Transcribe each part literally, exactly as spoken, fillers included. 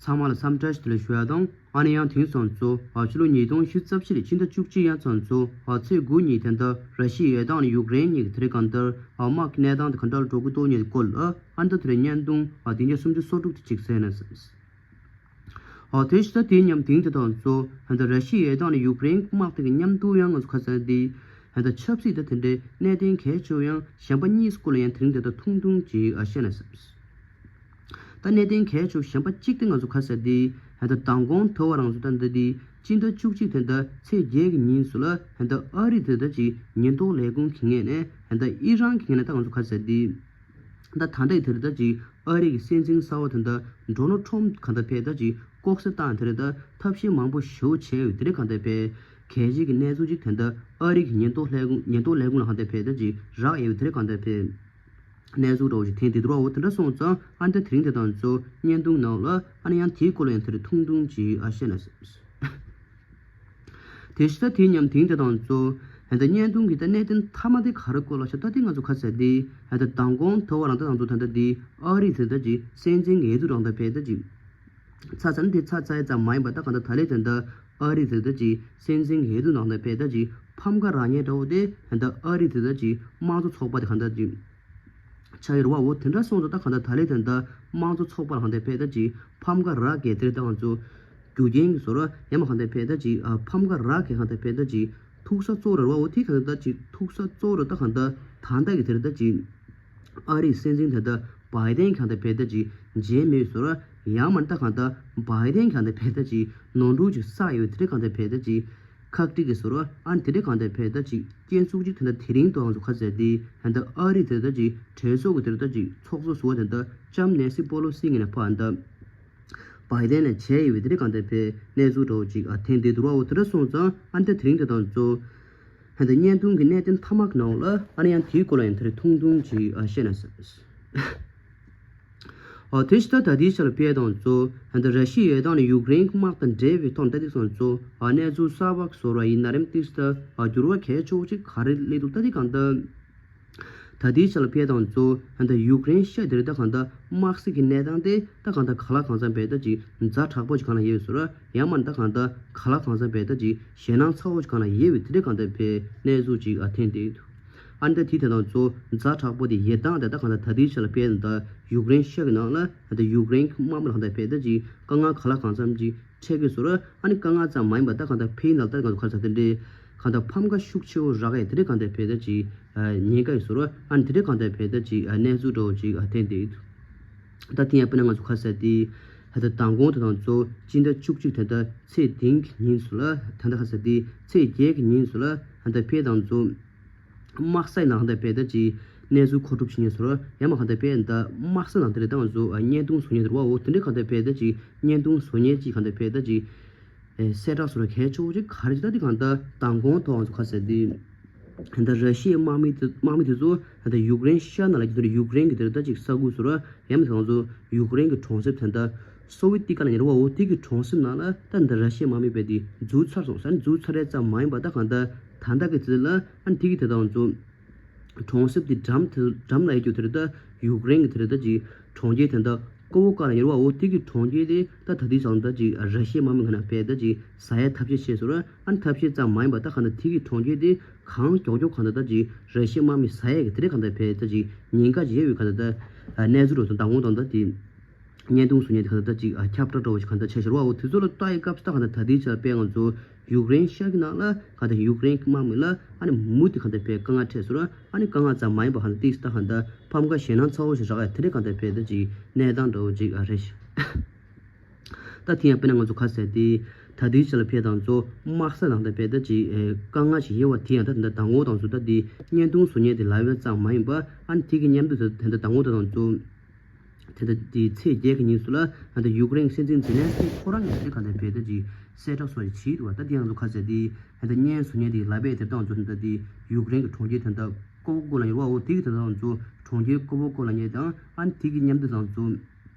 ཚང་མ་ལ་འཚམས་འདྲི་ཞུ་དེ་ལ་ཞུ་ཡ་དང་། ཨ་ནི་ཡང་དེང་སང་ཚོ་ཕྱི་ལོ་ཉིས་སྟོང་ཉི་ཤུ་རྩ་བཞི་ལོའི་ཕྱི་ཟླ་བཅུ་གཅིག་ཡར་ཚང་ཚོ་ཚེས་དགུ་ཉིན་དེ་འདྲ་ར་ཤི་ཡའི་དང་ནི་ཡུཀ་རེན་གཉིས་ཀྱི་དེ་རིང་གང་ལྟར་དམག་གི་གནས་སྟངས་དེ་ག་འདྲ་ལ་འགྲོ་གི་འདུག་ཉིད་སྐོར་ལ་ཨ་ནི་ད་དེ་རིང་བརྙན་ཐུང་བདུན་བརྒྱ་སུམ་ཅུ་སོ་དྲུག་དེ་གཅིག་གསན་ན། ཨོ་དེ་ཕྱི་ཟླ་དེའི་ཉིན་དེང་དེ་དང་ཚོ་ཧན་ད་ར་ཤི་ཡའི་དང་ནི་ཡུཀ་རེན་དམག་དེ་གི་མཉམ་དུ་ཡང་ང་ཚོ་ཁ་སང་དེ་ཧན་ད་ཆབ་སྲིད་དང་དེ་འདྲའི་གནད་དོན་གལ་ཆེ་བོ་ཡང་གཞན་པ་གཉིས་སྐོར་ལ་ཡང་དེ་རིང་དེ་ད་ཐུང་ཐུང་ཅིག་ཨ་བཤད་ན་བསམ། ད་གནད་དོན་གལ་ཆེ་བོ་གཞན་པ་གཅིག་དེ་ང་ཚོ་ཁ་སང་དེ་ཧན་ད་མདང་དགོང་དེ་བ་རང་ཚོ་ད་འདི་དེ་སྤྱི་ཟླ་བཅུ་གཅིག་དེ་ད་ཚེས་བརྒྱད་ཀྱི་ཉིན་སུ་ལ་ཧན་ད་ཨ་རི་དེ་ད་ཅིག་ཉེན་རྟོག་ལས་ཁུངས་ཀྱི་ངོས་ནས་ཧན་ད་ཨི་རན་གྱི་ངོས་ནས་ད་ང་ཚོ་ཁ་སང་དེ། ད་ད་ལྟའི་དེར་ད་ཅིག་ཨ་རི་གི་སྲིད་འཛིན་གསར་བ་དེ་འདྲ་ཌོ་ནལ་ཊམ་གང་ལྟར་ཕེབས་ད་ཅིག་ལྐོག་ཟ་བཏང་དེར་ད་ཐབས་ཤེས་མང་པོ་ཞེ་པོ་བྱས་ཡོད་དེ་རེད། གང་ལྟར་ཕེབས་གལ་ཆེ་གི་གནས་ཚུལ་ཅིག་དེ་འདྲ་ཨ་རི་གི་ཉེན་རྟོག་ལས་ཁུངས་ཉེན་རྟོག་ལས་ཁུངས་ལ་གང་ལྟར་ཕེབས་ད་ཅིག་རག་ཡོད་དེ་རེད། གང་ལྟར་ཕེབས་གནས་ཚུལ་འདྲ་བོ་ཅིག་ཐེངས་དེ་འདྲ་བོ་དེ་འདྲ་སོང་ཙང་ཨ་ནི་ད་དེ་རིང་དེ་དང་ཚོ་བརྙན་ཐུང་ནང་ལ་ཨ་ནི་ཡང་དེའི་སྐོར་ལ་ཡང་དེ་རིང་ཐུང་ཐུང་ཅིག་ཨ་བཤད་ན། དེ་ཕྱི་ཟླ་དེའི་ཉིན་དེང་དེ་དང་ཚོ་ཧན་ད་བརྙན་ཐུང་གི་ད་གནད་དོན་མཐའ་མ་དེ་ག་རེ་སྐོར་ལ་ཤོད་ད་དེ་ང་ཚོ་ཁ་ཟེར་དེ་ཧན་ད་མདང་དགོང་དེ་བ་རང་ད་དང་ཚོ་ད་ད་དེ་ཨ་རི་དེ་ད་ཅིག་སྲིད་འཛིན་འོས་བསྡུ་རང་ད་ཕེབས་ད་ཅིག་ཚ་ཚ་ནི་དེ་ཚ་ཚ་ཡི་ཙམ་མ་ཡིན་པ་ད་གང་ད་ད་ལེ་དེ་ད་ཨ་རི་དེ་ད་ཅིག་སྲིད་འཛིན་འོས་བསྡུ་ནང་ད་ཕེབས་ད་ཅིག་ཕམ་ཁ་རག་ཉེ་འདྲ་བོ་དེ་ཧན་ད་ཨ་རི་དེ་ད་ཅིག་དམངས་གཙོ་ཚོགས་པ་དེ་གང་ད་ཅིག་ཆ་ཡོད་རེད་བ། འོ་དེ་འདྲ་སོང་ཙང་ད་གང་ལྟར་ད་ལན་དེ་འདྲ་དམངས་གཙོ་ཚོགས་པ་ལ་གང་ལྟར་ཕེབས་ད་ཅིག་ཕམ་ཁ་རག་གི་དེར་ད་ང་ཚོ་རྒྱུ་རྐྱེན་གྱི་བཟོ་ར་ཡང་མ་གང་ལྟར་ཕེབས་ད་ཅིག་ཨ་ཕམ་ཁ་རག་གི་གང་ལྟར་ཕེབས་ད་ཅིག་ཐུག་ས་གཙོ་བོ་རེད་བ། འོ་དེ་གང་ལྟར་ད་ཅིག་ཐུག་ས་གཙོ་བོ་རེད། ད་གང་ལྟར་ད་ལྟ་གི་དེར་ད་ཅིག་ཨ་རིའི་སྲིད་འཛིན་དེ་ད་བྷའི་ཌེན་གང་ལྟར་ཕེབས་ད་ཅིག་མཇལ་མེད་བཟོ་ར་ཡང་མ་ད་གང་ལྟར་བྷའི་ཌེན་གང་ལྟར་ཕེབས་ད་ཅིག་ནོར་འཁྲུལ་ཅིག་བསགས་ཡོད་དེ་གང་ལྟར་ཕེབས་ད་ཅིག་ཁག་དཀྲིག་གི་བཟོ་ར་ཨ་ནི་དེ་འདྲའི་གང་ལྟར་ཕེབས་ད་ཅིག་རྐྱེན་ཚུགས་ཅིག་དེ་འདྲ་དེ་རིང་དུའང་ཚོ་ཁ་ཟེར་དེ་ཧན་ད་ཨ་རི་དེ་ད་ཅིག་གྲོས་ཚོགས་ཀྱི་དེ་ད་ཅིག་ཚོགས་གཙོ་ཟུར་པ་དེ་ད་ལྕམ་ནེན་སི་པོ་ལོ་སི་ངེ་ན་ཕ་ཧན་ད་བྷའི་ཌེན་ལ་བྱས་ཡོད་པའི་དེ་འདྲའི་གང་ལྟར་ཕེབས་གནས་ཚུལ་འདྲ་བོ་ཅིག་ཨ་ཐེངས་དེ་དུ་ར་འོ་དེ་འདྲ་སོང་ཙང་ཨ་ནི་ད་དེ་རིང་དེ་དང་ཚོ་ཧན་ད་བརྙན་ཐུང་གི་གནད་དོན་མཐའ་མ་གི་ནང་ལ་ཨ་ནི་ཡང་དེའི་སྐོར་ལ་ཡང་དེ་རིང་ཐུང་ཐུང་ཅིག་ཨ་བཤད་ན་ཟེར། ཨོ་དེ་ཕྱི་ད་ད་ལྟའི་ཆར་ཕེ་དང་ཚོ་ཧན་ད་ར་ཤི་ཡའི་དང་ནི་ཡུཀ་རེན་གྱི་དམག་དང་འབྲེལ་བའི་ཐོག་ད་ལྟའི་སང་ཚོ་ཨ་གནས་ཚུལ་གསར་པ་བཟོ་ར་ཡིན་ན་རེམ་ཏིག་ད་ཨ་འགྱུར་བ་གལ་ཆེ་བོ་ཅིག་ག་རེ་སླེབས་འདུག་ད་ལྟའི་གང་ད་ད་ལྟའི་ཆར་ཕེ་དང་ཚོ་ཧན་ད་ཡུཀ་རེན་ཤ་དེ་རེད། ད་གང་ད་དམག་སྲིད་ཀྱི་གནས་སྟངས་དེ་ད་གང་ད་ག་ལ་གང་འཚམ་བས་ད་ཅིག་ཛ་དྲག་པོ་ཅིག་གང་ལ་ཡོད་བཟོ་ར་ཡང་མ་ད་གང་ད་ག་ལ་གང་འཚམ་བས་ད་ཅིག་ཞེད་སྣང་ཚ་བོ་ཅིག་གང་ལ་ཡོད་བས་དེ་འདྲའི་གང་ད་ཕེ་གནས་ཚུལ་ཅིག་ཨ་ཐེངས་དེ། ཨ་ནི་ད་དེ་དེ་དང་གཙོ་ཛ་དྲག་པོ་དེ་ཡེ་དང་དེ་ད་གང་ལྟར་ད་ལྟའི་ཆ་ལ་ཕེབས་ད་ཡུཀ་རེན་ཤ་གི་ནང་ལ་ད་ཡུཀ་རེན་གྱི་དམག་མི་ལ་གང་ལྟར་ཕེབས་ད་ཅིག་དཀའ་ངལ་ག་ལ་གང་འཚམ་ཅིག་འཕྲད་ཀྱི་བཟོ་ར། ཨ་ནི་དཀའ་ངལ་ཙམ་མ་ཡིན་པ་ད་གང་ལྟར་ཕེ་ཡིན་ད་ལྟ་གང་ལྟར་ག་ས་དེ་འདྲའི་གང་ལྟར་ཕམ་ཁ་ཤུགས་ཆེ་བོ་རག་ཡ་དེ་འདྲའི་གང་ལྟར་ཕེབས་ད་ཅིག་ཉེན་ཁ་ཡི་བཟོ་ར། ཨ་ནི་དེ་འདྲའི་གང་ལྟར་ཕེབས་ད་ཅིག་གནས་ཚུལ་འདྲ་བོ་ཅིག་ཐེངས་དེ་ད་དེ་ཡང་དཔེར་ན་ང་ཚོ་ཁ་ས་དེ་ད་ལྟ་མདང་དགོང་དེ་དང་གཙོ་སྤྱི་ཟླ་བཅུ་གཅིག་དེ་ད་ཚེས་བདུན་གྱི་ཉིན་སུ་ལ་ད་ལྟ་ཁ་ས་དེ་ཚེས་བརྒྱད་ཀྱི་ཉིན་སུ་ལ་ད་ལྟ་ཕེ་དང་གཙོ། དམག་སའི་ནང་དང་བལ་ད་ཅིག་གནས་ཚུལ་མཁོ་སྒྲུབ་བྱེད་མཁན་ཚོར་ཡང་མ་གང་ལྟར་བལ་ད་དམག་ས་ནང་དེ་རེད་ད་ང་ཚོ་བརྙན་ཐུང་བཟོ་མཁན་དེ་རེད་བ། འོ་དེ་འདྲའི་གང་ལྟར་བལ་ད་ཅིག་བརྙན་ཐུང་བཟོ་མཁན་ཅིག་གང་ལྟར་བལ་ད་ཅིག་གསལ་བསྒྲགས་བཟོ་ར་གལ་ཆེ་བོ་ཅིག་ག་རེ་ཅིག་ད་དེ་གང་ལྟར་མདང་དགོང་ཐོག་ང་ཚོ་ཁ་ཟེར་དེ་ད་ར་ཤི་ཡའི་དམག་མི་དེ་དམག་མི་དེ་ཚོ་ད་ཡུཀ་རེན་ཤར་ནང་ལ་ཀྱི་དེ་ཡུཀ་རེན་གྱི་དེ་རེད་ད་ཅིག་ས་ཁུལ་བཟོ་ར་ཡང་མ་ང་ཚོ་ཡུཀ་རེན་གྱི་གྲོང་གསེབ་དེ་ད་སོ་ཝི་ཏི་ཀ་ལ་ཉེ་ར་བ། འོ་དེ་གི་གྲོང་གསེབ་ནང་ལ་ད་ད་ར་ཤི་ཡའི་དམག་མི་བལ་དེ་འཛུལ་ཚར་སོང་ས་ནི་འཛུལ་ཚར་རེད་ཙམ་མ་ཡིན་པ་ད་གང་ལྟར་ད་ད་གི་དེ་ལ་ཨ་ནི་དེ་གི་དེ་ད་ང་ཚོ། གྲོང་གསེབ་དེ་འགྲམ་དེ་འགྲམ་ལ་ཡོད་རྒྱུ་དེ་རེད་ད་ཡུཀ་རེན་གྱི་དེ་རེད་ད་ཅིག་གྲོང་ཁྱེར་དེ་འདྲ་ཀོ་བོ་ཀ་ལ་ཡོད་རེད་བ། འོ་དེ་གི་གྲོང་ཁྱེར་དེ་ད་ད་དུས་ཙང་ད་ཅིག་ར་ཤི་ཡའི་དམག་མི་ཁ་ན་བལ་ད་ཅིག་ཟ་ཡའི་ཐབས་ཤེས་བྱས་སོང་ར། ཨ་ནི་ཐབས་ཤེས་ཙམ་མ་ཡིན་པ་ད་ག་ན་དེ་གི་གྲོང་ཁྱེར་དེ་གང་མགྱོགས་མགྱོགས་ག་ན་ད་ཅིག་ར་ཤི་ཡའི་དམག་མི་ཟ་ཡས་ཀྱི་དེ་རེད་ག་ན་ད་བལ་ད་ཅིག་ཉེན་ཁ་ཅིག་ཡོད་ག་ན་ད་གནས་ཚུལ་རོ་ད་མདང་དགོང་དང་ད་དེ། བརྙན་ཐུང་བཟོ་མཁན་དེ་ག་ད་ཅིག་ཁྱབ་བསྒྲགས་འདྲ་བོ་ཞིག་ག་ད་བྱས་ཤར་བ། འོ་དེ་ཚོ་ལ་ལྟ་ཡི་སྐབས་སུ་ད་ག་ད་ད་ལྟའི་ཆར་དཔེ་ང་ཚོ་ཡུཀ་རེན་ཤར་གྱི་ནང་ལ་ག་ད་ཡུཀ་རེན་གྱི་དམག་མི་ལ་ཨ་ནི་མུ་མཐུད་ག་ད་བལ་དཀའ་ངལ་འཕྲད་སོང་ར། ཨ་ནི་དཀའ་ངལ་ཙམ་མ་ཡིན་པ་ག་ད་ཏིག་ད་ག་ད་ཕམ་ཁ་ཞེད་སྣང་ཚ་བོ་ཞིག་རག་ཡ་དེ་རེད་ག་ད་བལ་ད་ཅིག་གནས་སྟངས་འདྲ་བོ་ཅིག་ཨ་རེད་ཤག་ད་དེ་ཡང་དཔེར་ན་ང་ཚོ་ཁ་ཟེར་དེ་ད་ལྟའི་ཆར་ལ་བལ་དང་ཚོ་དམག་ས་ནང་ད་བལ་ད་ཅིག་དཀའ་ངལ་ཞིག་ཡོད་བ། དེ་ཡང་ད་ད་ད་མདང་དགོང་དང་ཚོ་ད་དེ་བརྙན་ཐུང་བཟོ་མཁན་དེ་ལབ་ཡ་ཙམ་མ་ཡིན་པ་ཨ་ནི་དེ་གི་མཉམ་དུ་ད་ད་ད་མདང་དགོང་དང་ཚོ། དེ་ལྟ་དེའི་ཚེས་བརྒྱད་ཀྱི་ཉིན་སུ་ལ་ད་ལྟ་ཡུཀ་རེན་སྲིད་འཛིན་ཛེ་ལན་སི་ཁོ་རང་གིས་དེ་ག་འདྲ་བལ་ད་ཅིག་གསལ་བསྒྲགས་སོགས་ཀྱི་བྱས་འདུག་བ། ད་དེ་ཡང་ཚོ་ཁ་ཟེར་དེ་ད་ལྟ་བརྙན་བཟོ་མཁན་དེ་ལབ་པའི་དེ་དང་ཚོ་ད་ལྟ་དེ་ཡུཀ་རེན་གྱི་གྲོང་ཁྱེར་དེ་ད་ཀོ་ཀོ་ལ་ཡོད་བ། འོ་དེ་གི་དེ་དང་ཚོ་གྲོང་ཁྱེར་ཀོ་བོ་ཀོ་ལ་ཉེ་དང་ཨ་ནི་དེ་གི་མཉམ་དུ་དང་ཚོ་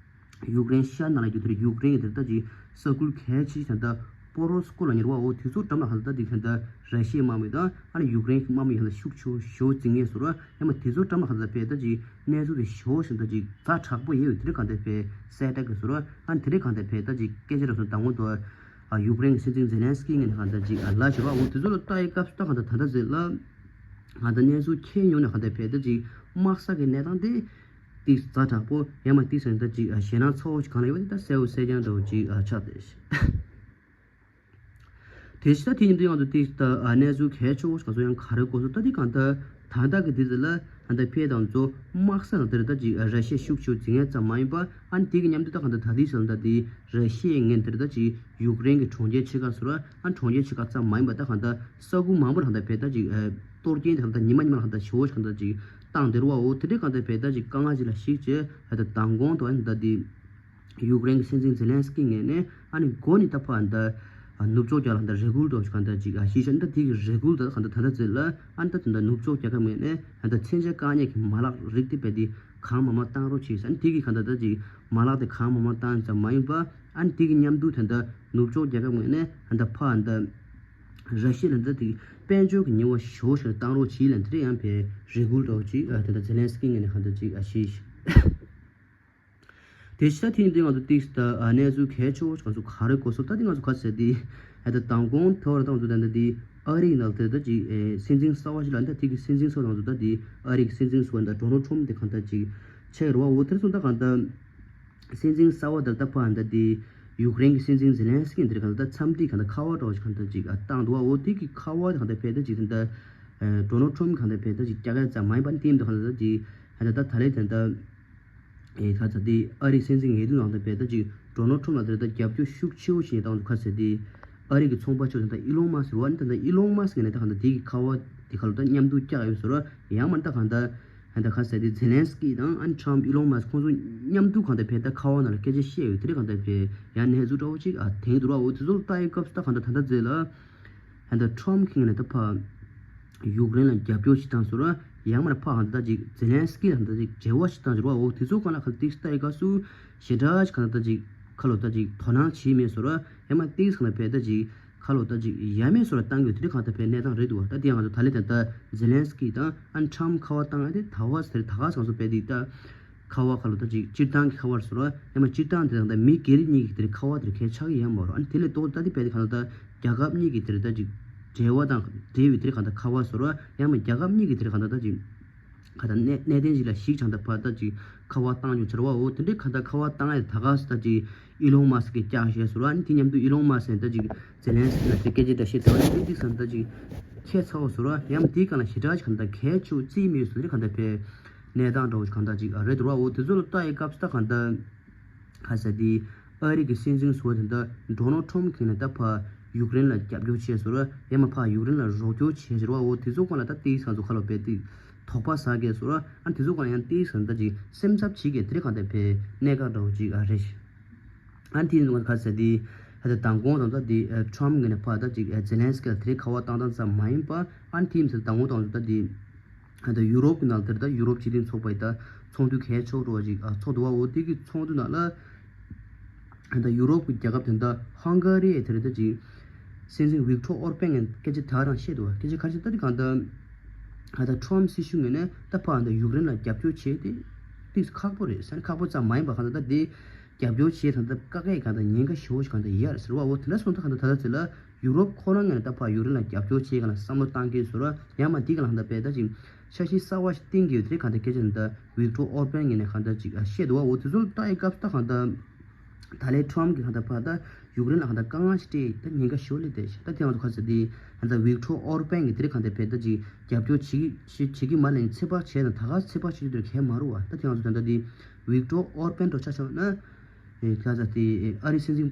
ཡུཀ་རེན་ཤར་ནང་ལ་ཡོད་དེ་ཡུཀ་རེན་གྱི་དེ་ད་ཅིག་ས་ཁུལ་གལ་ཆེ་ད་ལྟ་ པོ་རོ་སི་ཀོ་ལབ་མཁན་རེད་པ། འོ་དེ་ཚོ་འགྲམ་ལ་ཧ་ལ་ད་དེ་ག་ད་ར་ཤི་ཡའི་དམག་མི་དང་ཨ་ནི་ཡུཀ་རེན་གྱི་དམག་མི་ཧ་ལ་ཤུགས་ཆེ་ཤོས་འཛིང་ངེས་སོ་ར། ཡང་མ་དེ་ཚོ་འགྲམ་ལ་ཧ་ལ་ད་དཔེ་ད་ཅིག་གནས་ཚུལ་དེ་ཞོ་ཞིང་ད་ཅིག་ཛ་དྲག་པོ་ཡོད་དེ་རེད་ག་ད་དཔེ་གསལ་བསྒྲགས་གི་སོ་ར། ཨ་ནི་དེ་རེད་ག་ད་དཔེ་ད་ཅིག་སྐད་ཆ་ར་སོང་དང་པོ་དོ། ཨ་ཡུཀ་རེན་གྱི་སྲིད་འཛིན་ཛེ་ལན་སི་ཀི་ངོས་ནས་ག་ད་ཅིག་ཨ་ལ་ཞེས་པ། འོ་དེ་ཚོ་ལ་ལྟ་ཡི་སྐབས་སུ་ད་ག་ད་ད་ད་ཟེར་ལ། ང་ད་གནས་ཚུལ་ཁྱེད་ཉུང་ནས་ག་ད་དཔེ་ད་ཅིག་དམག་ས་གི་གནས་སྟངས་དེ། ཏིག་ཛ་དྲག་པོ་ཡང་མ་ཏིག་ཟེར་ན་ད་ཅིག་ཞེད་སྣང་ཚ་བོ་ཞིག་གང་ལ་ཡོད་པ་དེ་ད་གསལ་བོ་གསལ་རྐྱང་འདྲ་བོ་ཅིག་ཆགས་ཏེ། དེ་ཕྱི་ད་དེ་ཉིན་དུ་ཡང་དུ་ཏིག་ད་གནས་ཚུལ་གལ་ཆེ་བོ་ཞིག་ག་ཚོད་ཡང་ག་རེ་གོ་སོང་ད་དེ་གང་ལྟར་ད་ལྟ་གི་དུས་ཚོད་ལ་ད་ལྟ་ཕེ་དང་ཚོ་དམག་ས་ནང་དེར་ད་ཅིག་ར་ཤི་ཡ་ཤུགས་ཆེ་བོ་འཛིང་ཡ་ཙམ་མ་ཡིན་པ་ཨ་ནི་དེ་གི་མཉམ་དུ་ད་གང་ལྟར་ད་ལྟའི་ཆར་ད་དེ་ར་ཤི་ཡའི་ངོས་དེར་ད་ཅིག་ཡུཀ་རེན་གི་གྲོང་ཁྱེར་ཆེ་ཁག་སོ་ར། ཨ་གྲོང་ཁྱེར་ཆེ་ཁག་ཙམ་མ་ཡིན་པ་ད་གང་ལྟར་ས་ཁུལ་མང་པོ་རང་ད་ཕེ་ད་ཅིག་གཏོར་སྐྱོན་དེ་གང་ལྟར་ཉི་མ་ཉི་མ་ལ་གང་ལྟར་ཞེ་བོ་ཞིག་གང་ལྟར་ཅིག་བཏང་དེ་རུ་བ། འོ་དེ་འདྲའི་གང་ལྟར་ཕེ་ད་ཅིག་དཀའ་ངལ་ཅིག་ལ་ཞིག་ཅེས་ད་ལྟ་མདང་དགོང་དུ་ཨ་ནི་ད་དེ། ཡུཀ་རེན་གྱི་སྲིད་འཛིན་ཛེ་ལན་སི་ཀི་ངོས་ནས་ཨ་ནི་འགོ་ནས་ད་ཕར་འདི་ནུབ་ཕྱོགས་རྒྱལ་ལ་འདི་རེ་སྐུལ་འདྲ་བོ་ཞིག་ག་འདི་ཅིག་ཞིག་ཤ་འདི་དེ་གི་རེ་སྐུལ་འདི་ག་འདི་ད་ལྟ་ཚེ་ལ་ཨ་ནི་ད་དེ་འདི་ནུབ་ཕྱོགས་རྒྱལ་ཁབ་ངོས་ནས་ཨ་འདི་མཚོན་ཆ་བཀག་ཉར་གྱི་མ་ལག་རིགས་དེ་རྦད་དེ་གང་མང་མང་བཏང་རོགས་བྱེད་ཟེར། ཨ་ནི་དེ་གི་ག་འདི་ད་ཅིག་མ་ལག་དེ་གང་མང་མང་བཏང་ཙམ་མ་ཡིན་པ་ཨ་ནི་དེ་གི་མཉམ་དུ་དེ་འདི་ནུབ་ཕྱོགས་རྒྱལ་ཁབ་ངོས་ནས་ཨ་འདི་ཕར་འདི་ར་ཤི་ཡ་ལ་འདི་དེ་དཔལ་འབྱོར་གྱི་ཉེས་པ་ཞེ་པོ་ཞིག་བཏང་རོགས་བྱེད་ལབ་དེ་འདྲ་ཡང་ཕར་རེ་སྐུལ་འདྲ་བོ་ཅིག་ཨ་དེ་འདི་ཛེ་ལན་སི་ཀི་ངོས་ནས་ག་འདི་ཅིག་ཨ་ཞིག་ཤ། དེ་ཕྱི་ད་ཐེངས་འདི་ང་ཚོ་ཏིག་ད་གནས་ཚུལ་གལ་ཆེ་བོ་ང་ཚོ་ག་རེ་གོ་སོང་ད་འདི་ང་ཚོ་ག་ཟེར་འདི་ད་མདང་དགོང་ཐོག་ར་ད་ང་ཚོ་ད་འདི་ཨ་རིའི་ནང་དེ་ད་ཅིག་སྲིད་འཛིན་གསར་བ་ཞིག་ལ་འདི་དེ་གི་སྲིད་འཛིན་ཚོ་ང་ཚོ་ད་འདི་ཨ་རི་གི་སྲིད་འཛིན་ཚོ་ད་ཌོ་ནལ་ཊམ་དེ་གང་ད་ཅིག་ཆགས་རེད་བ། འོ་དེར་སོང་ད་གང་ད་སྲིད་འཛིན་གསར་བ་ད་ད་ཕར་ད་འདི་ཡུཀ་རེན་གི་སྲིད་འཛིན་ཛེ་ལན་སི་ཀི་འདིར་གང་ད་འཚམས་འདྲི་གང་ད་ཁ་པར་འདྲ་བོ་ཞིག་གང་ད་ཅིག་བཏང་འདུག་བ། འོ་དེ་གི་ཁ་པར་དེ་གང་ད་ཕེ་ད་ཅིག་ད་ཌོ་ནལ་ཊམ་གང་ད་ཕེ་ད་ཅིག་རྒྱ་སྐད་ཙམ་མ་ཡིན་པ་འདི་འདི་གང་ད་ཅིག་ད་ད་ད་ལས་དེ་འདི། ཨེ་ཁ་ཚ་དེ་ཨ་རིའི་སྲིད་འཛིན་ངེས་དོན་ནང་དུ་བས་ད་ཅིག་ཌོ་ནལ་ཊམ་ལ་དེ་ད་རྒྱབ་སྐྱོར་ཤུགས་ཆེ་བོ་བྱས་ནས་བཏང་འདུག་ཁ་ཚ་དེ་ཨ་རི་གི་ཚོང་པ་ཆོ་དེ་ད་ཨི་ལོན་མཱ་སི་རེད་བ། ཨ་ནི་ད་ད་ཨི་ལོན་མཱ་སི་ངས་ནས་ད་གང་ད་དེ་གི་ཁ་པར་དེ་ཁ་ལོ་ད་མཉམ་དུ་བཀྱག་ཡོད་ཟེར་བ། ཡང་མ་ད་གང་ད་ད་ཁ་ཚ་དེ་ཛེ་ལན་སི་ཀི་དང་ཨ་ནི་ཊམ་ཨི་ལོན་མཱ་སི་ཁོང་ཚོ་མཉམ་དུ་གང་ད་བས་ད་ཁ་པར་ནང་ལ་སྐད་ཆ་བཤད་ཡོད་དེ་རེད། གང་ད་བས་ཡང་ནས་ཟུར་འདྲ་བོ་ཅིག་ཨ་དེང་དུ་ར་འོ་དེ་ཚོ་ལ་ལྟ་ཡི་སྐབས་སུ་ད་གང་ད་ད་ད་ཛེ་ལ། ད་ལྟ་ཊམ་གྱི་ངོས་ནས་ད་ཕར་ཡུཀ་རེན་ལ་རྒྱབ་སྐྱོར་ཞིག་བཏང་ཟེར་བ། ཡང་མིན་ན་ཕར་ད་ལྟ་ཅིག་ཛེ་ལན་སི་ཀི་ལ་ད་ལྟ་ཅིག་འབྲེལ་བ་ཞིག་བཏང་ཟེར་བ། འོ་དེ་ཚོ་གང་ལ་ག་ཏིག་ལྟ་ཡི་སྐབས་སུ་ཞེ་དྲག་ཅིག་གང་ལ་ད་ཅིག་ཁ་ལོ་ད་ཅིག་དོ་སྣང་བྱེད་མེད་ཟེར་བ། ཡང་མིན་ན་ཏིག་གང་ལ་བས་ད་ཅིག་ཁ་ལོ་ད་ཅིག་ཡ་མེད་བཟོ་འདྲ་བཏང་གི་ཡོད། དེ་འདྲ་གང་ལྟར་བས་གནས་སྟངས་རེད་འདུག་བ། ད་དེ་ཡང་ང་ཚོ་ད་ལས་ད་ལྟ་ཛེ་ལན་སི་ཀི་དང་ཨ་ནི་ཊམ་ཁ་པར་བཏང་ཡ་དེ་ད་བ་ཟེར་ད་ག་ང་ཚོ་བས་དེ་ད། ཁ་པར་ཁ་ལོ་ད་ཅིག་སྤྱིར་བཏང་གི་ཁ་པར་ཟེར་བ། ཡང་མ་སྤྱིར་བཏང་དེ་དང་ད་མི་སྒེར་གཉིས་ཀྱི་དེར་ཁ་པར་དེར་གལ་ཆགས་ཀྱི་ཡང་མ་རེད། ཨ་ནི་དེ་ལས་ལྡོག་ད་དེ་བས་དེ་ག་ལ་ད་རྒྱལ་ཁབ་གཉིས་ཀྱི་དེར་ད་ཅིག་འབྲེལ་བ་དང་འབྲེལ་བའི་དེར་ག་ད་ཁ་པར་ཟེར་བ། ཡང་མ་རྒྱལ་ཁབ་གཉིས་ཀྱི་དེར་ག་ད་ད་ཅིག་ག་ད་གནད་གནད་དོན་ཞིག་ལ་གཞིགས་ཀྱང་ད་ཕར་ད་ཅིག་ཁ་པར་བཏང་ཆོག་ཟེར་བ། འོ་དེ་འདྲའི་ག་ད་ཁ་པར་བཏང་ཡ་ད་ག་ས་ད་ཅིག་ཨི་ལོན་མཱ་སི་ཀི་བཀྱག་བཞག་ཟེར་བ། ཨ་ནི་དེ་མཉམ་དུ་ཨི་ལོན་མཱ་སི་ཀི་ད་ཅིག་ཛེ་ལན་སི་ཀི་ལ་དེ་སྐད་ཆ་འདྲ་བཤད་ད་བ་ནི་དེ་ཙམ་ད་ཅིག་ཁྱད་མཚར་བོ་ཟེར་བ། ཡང་དེའི་སྒང་ལ་ཞེ་དྲག་ཅིག་ག་ད་གལ་ཆེ་བོ་བརྩིས་མེད་ཟེར་ག་ད་ཕར། གནས་སྟངས་འདྲ་བོ་ཞིག་གང་ལྟར་ཅིག་རེད་འདུག་བ། འོ་དེ་ཚོ་ལ་ལྟ་ཡི་སྐབས་སུ་ད་གང་ལྟར་ག་ཟེར་དེ་ཨ་རི་གི་སྲིད་འཛིན་ཟུར་པ་དེ་འདྲ་ཌོ་ནལ་ཊམ་གྱིས་ནས་ད་ཕར་ཡུཀ་རེན་ལ་རྒྱབ་སྐྱོར་བྱས་ཟེར་བ། ཡང་མ་ཕར་ཡུཀ་རེན་ལ་རོགས་སྐྱོར་བྱས་ཟེར་བ། འོ་དེ་ཚོ་སྒང་ལ་ད་ཏིག་ཙམ་ཚོ་ཁ་ལོ་བས་ཏིག་དོགས་པ་ཟ་གས་ཟེར་བ། ཨ་དེ་ཚོ་སྒང་ལ་ཡང་ཏིག་ཙམ་ད་ཅིག་སེམས་འཚབ་བྱེད་གས་དེ་རེད། གང་ལྟར་ཕར་གནད་འགག་འདྲ་བོ་ཅིག་ཨ་རེད། ཨ་དེ་ཡིན་དུས་ག་ཟེར་དེ་ད་ལྟ་མདང་དགོང་དང་ད་དེ་ཊམ་གྱིས་ནས་ཕར་ད་ཅིག་ཛེ་ལན་སི་ཀི་ལ་དེ་རིང་ཁ་པར་བཏང་སྟངས་ཙམ་མ་ཡིན་པ། ཨ་དེ་ཡིན་ཟེར་མདང་དགོང་དང་ད་དེ། ད་ཡུ་རོབ་ཀྱི་ནང་དེར་ད་ཡུ་རོབ་སྤྱི་མཐུན་ཚོགས་པའི་ད་ཚོགས་འདུ་གལ་ཆེ་བོ་འདྲ་བ་ཅིག་ཨ་ཚོགས་འདུག་བ། འོ་དེ་གི་ཚོགས་འདུ་ནང་ལ་ད་ཡུ་རོབ་ཀྱི་རྒྱལ་ཁབ་དེ་ད་ཧང་ག་རི་ཡའི་དེར་ད་ཅིག་སྲིད་འཛིན་ཝིག་ཊོར་ཨོར་པན་གྱིས་སྐད་ཆ་དེ་རང་བཤད་འདུག་བ། སྐད་ཆ་ག་རེ་བཤད་ད་དེ་གང་ད་ད་ཊམ་སྲིད་གཞུང་ངོས་ནས་ད་ཕར་ད་ཡུཀ་རེན་ལ་རྒྱབ་སྐྱོར་བྱས་ཏེ་ཏིག་ཁག་པོ་རེད་ཟེར། ཁག་པོ་ཙམ་མ་ཡིན་པ་གང་ད་ད་དེ་རྒྱབ་སྐྱོར་བྱས་ད་ད་དཀའ་ངལ་གང་ད་ཉེན་ཁ་ཞེ་བོ་ཞིག་གང་ད་ཡོད་རེད་ཟེར་བ། འོ་དེ་འདྲ་སོང་ད་གང་ད་ད་ད་ཚེ་ལ། ཡུ་རོབ་ཁོ་རང་ངོས་ནས་ད་ཕར་ཡུཀ་རེན་ལ་རྒྱབ་སྐྱོར་བྱེད་ག་ལ་བསམ་བློ་བཏང་གི་ཡོད་ཟེར་བ། ཡང་མ་དེ་ག་ལ་ཧ་ད་པས་ད་ཅིག་འཆར་གཞི་གསར་བ་ཞིག་བཏིང་གི་ཡོད་དེ་གང་ད་སྐད་ཆ་ནི་ད་ཝིག་ཊོར་ཨོར་པན་ངོས་ནས་གང་ད་ཅིག་བཤད་འདུག་བ། འོ་དེ་ཚོ་ལ་ལྟ་ཡི་སྐབས་སུ་ད་གང་ད་ད་ལའི་ཊམ་གྱིས་གང་ད་ཕར་ད་ཡུཀ་རེན་ལ་གང་ད་དཀའ་ངལ་ཞིག་སྤྲད་ད་ཉེན་ཁ་ཞོར་ལས་དེ་ད་དེ་ང་ཚོ་ག་ཚོད་དེ་ད་ཝིག་ཊོར་ཨོར་པན་གྱིས་དེ་རིང་གང་ད་པས་ད་ཅིག་རྒྱབ་སྐྱོར་བྱེད་ཀྱི་བྱེད་ཀྱི་མ་ལས་ཚོད་དཔག་བྱས་ན་ད་ག་ཚོད་དཔག་བྱེད་རྒྱུ་དེ་གལ་མ་རུང་བ། ད་དེ་ང་ཚོ་ད་ད་དེ་ཝིག་ཊོར་ཨོར་པན་འགྲོ་ཆ་བཞག་ན། ཨེ་ག་ཚ་དེ་ཨ་རིའི་སྲིད་འཛིན།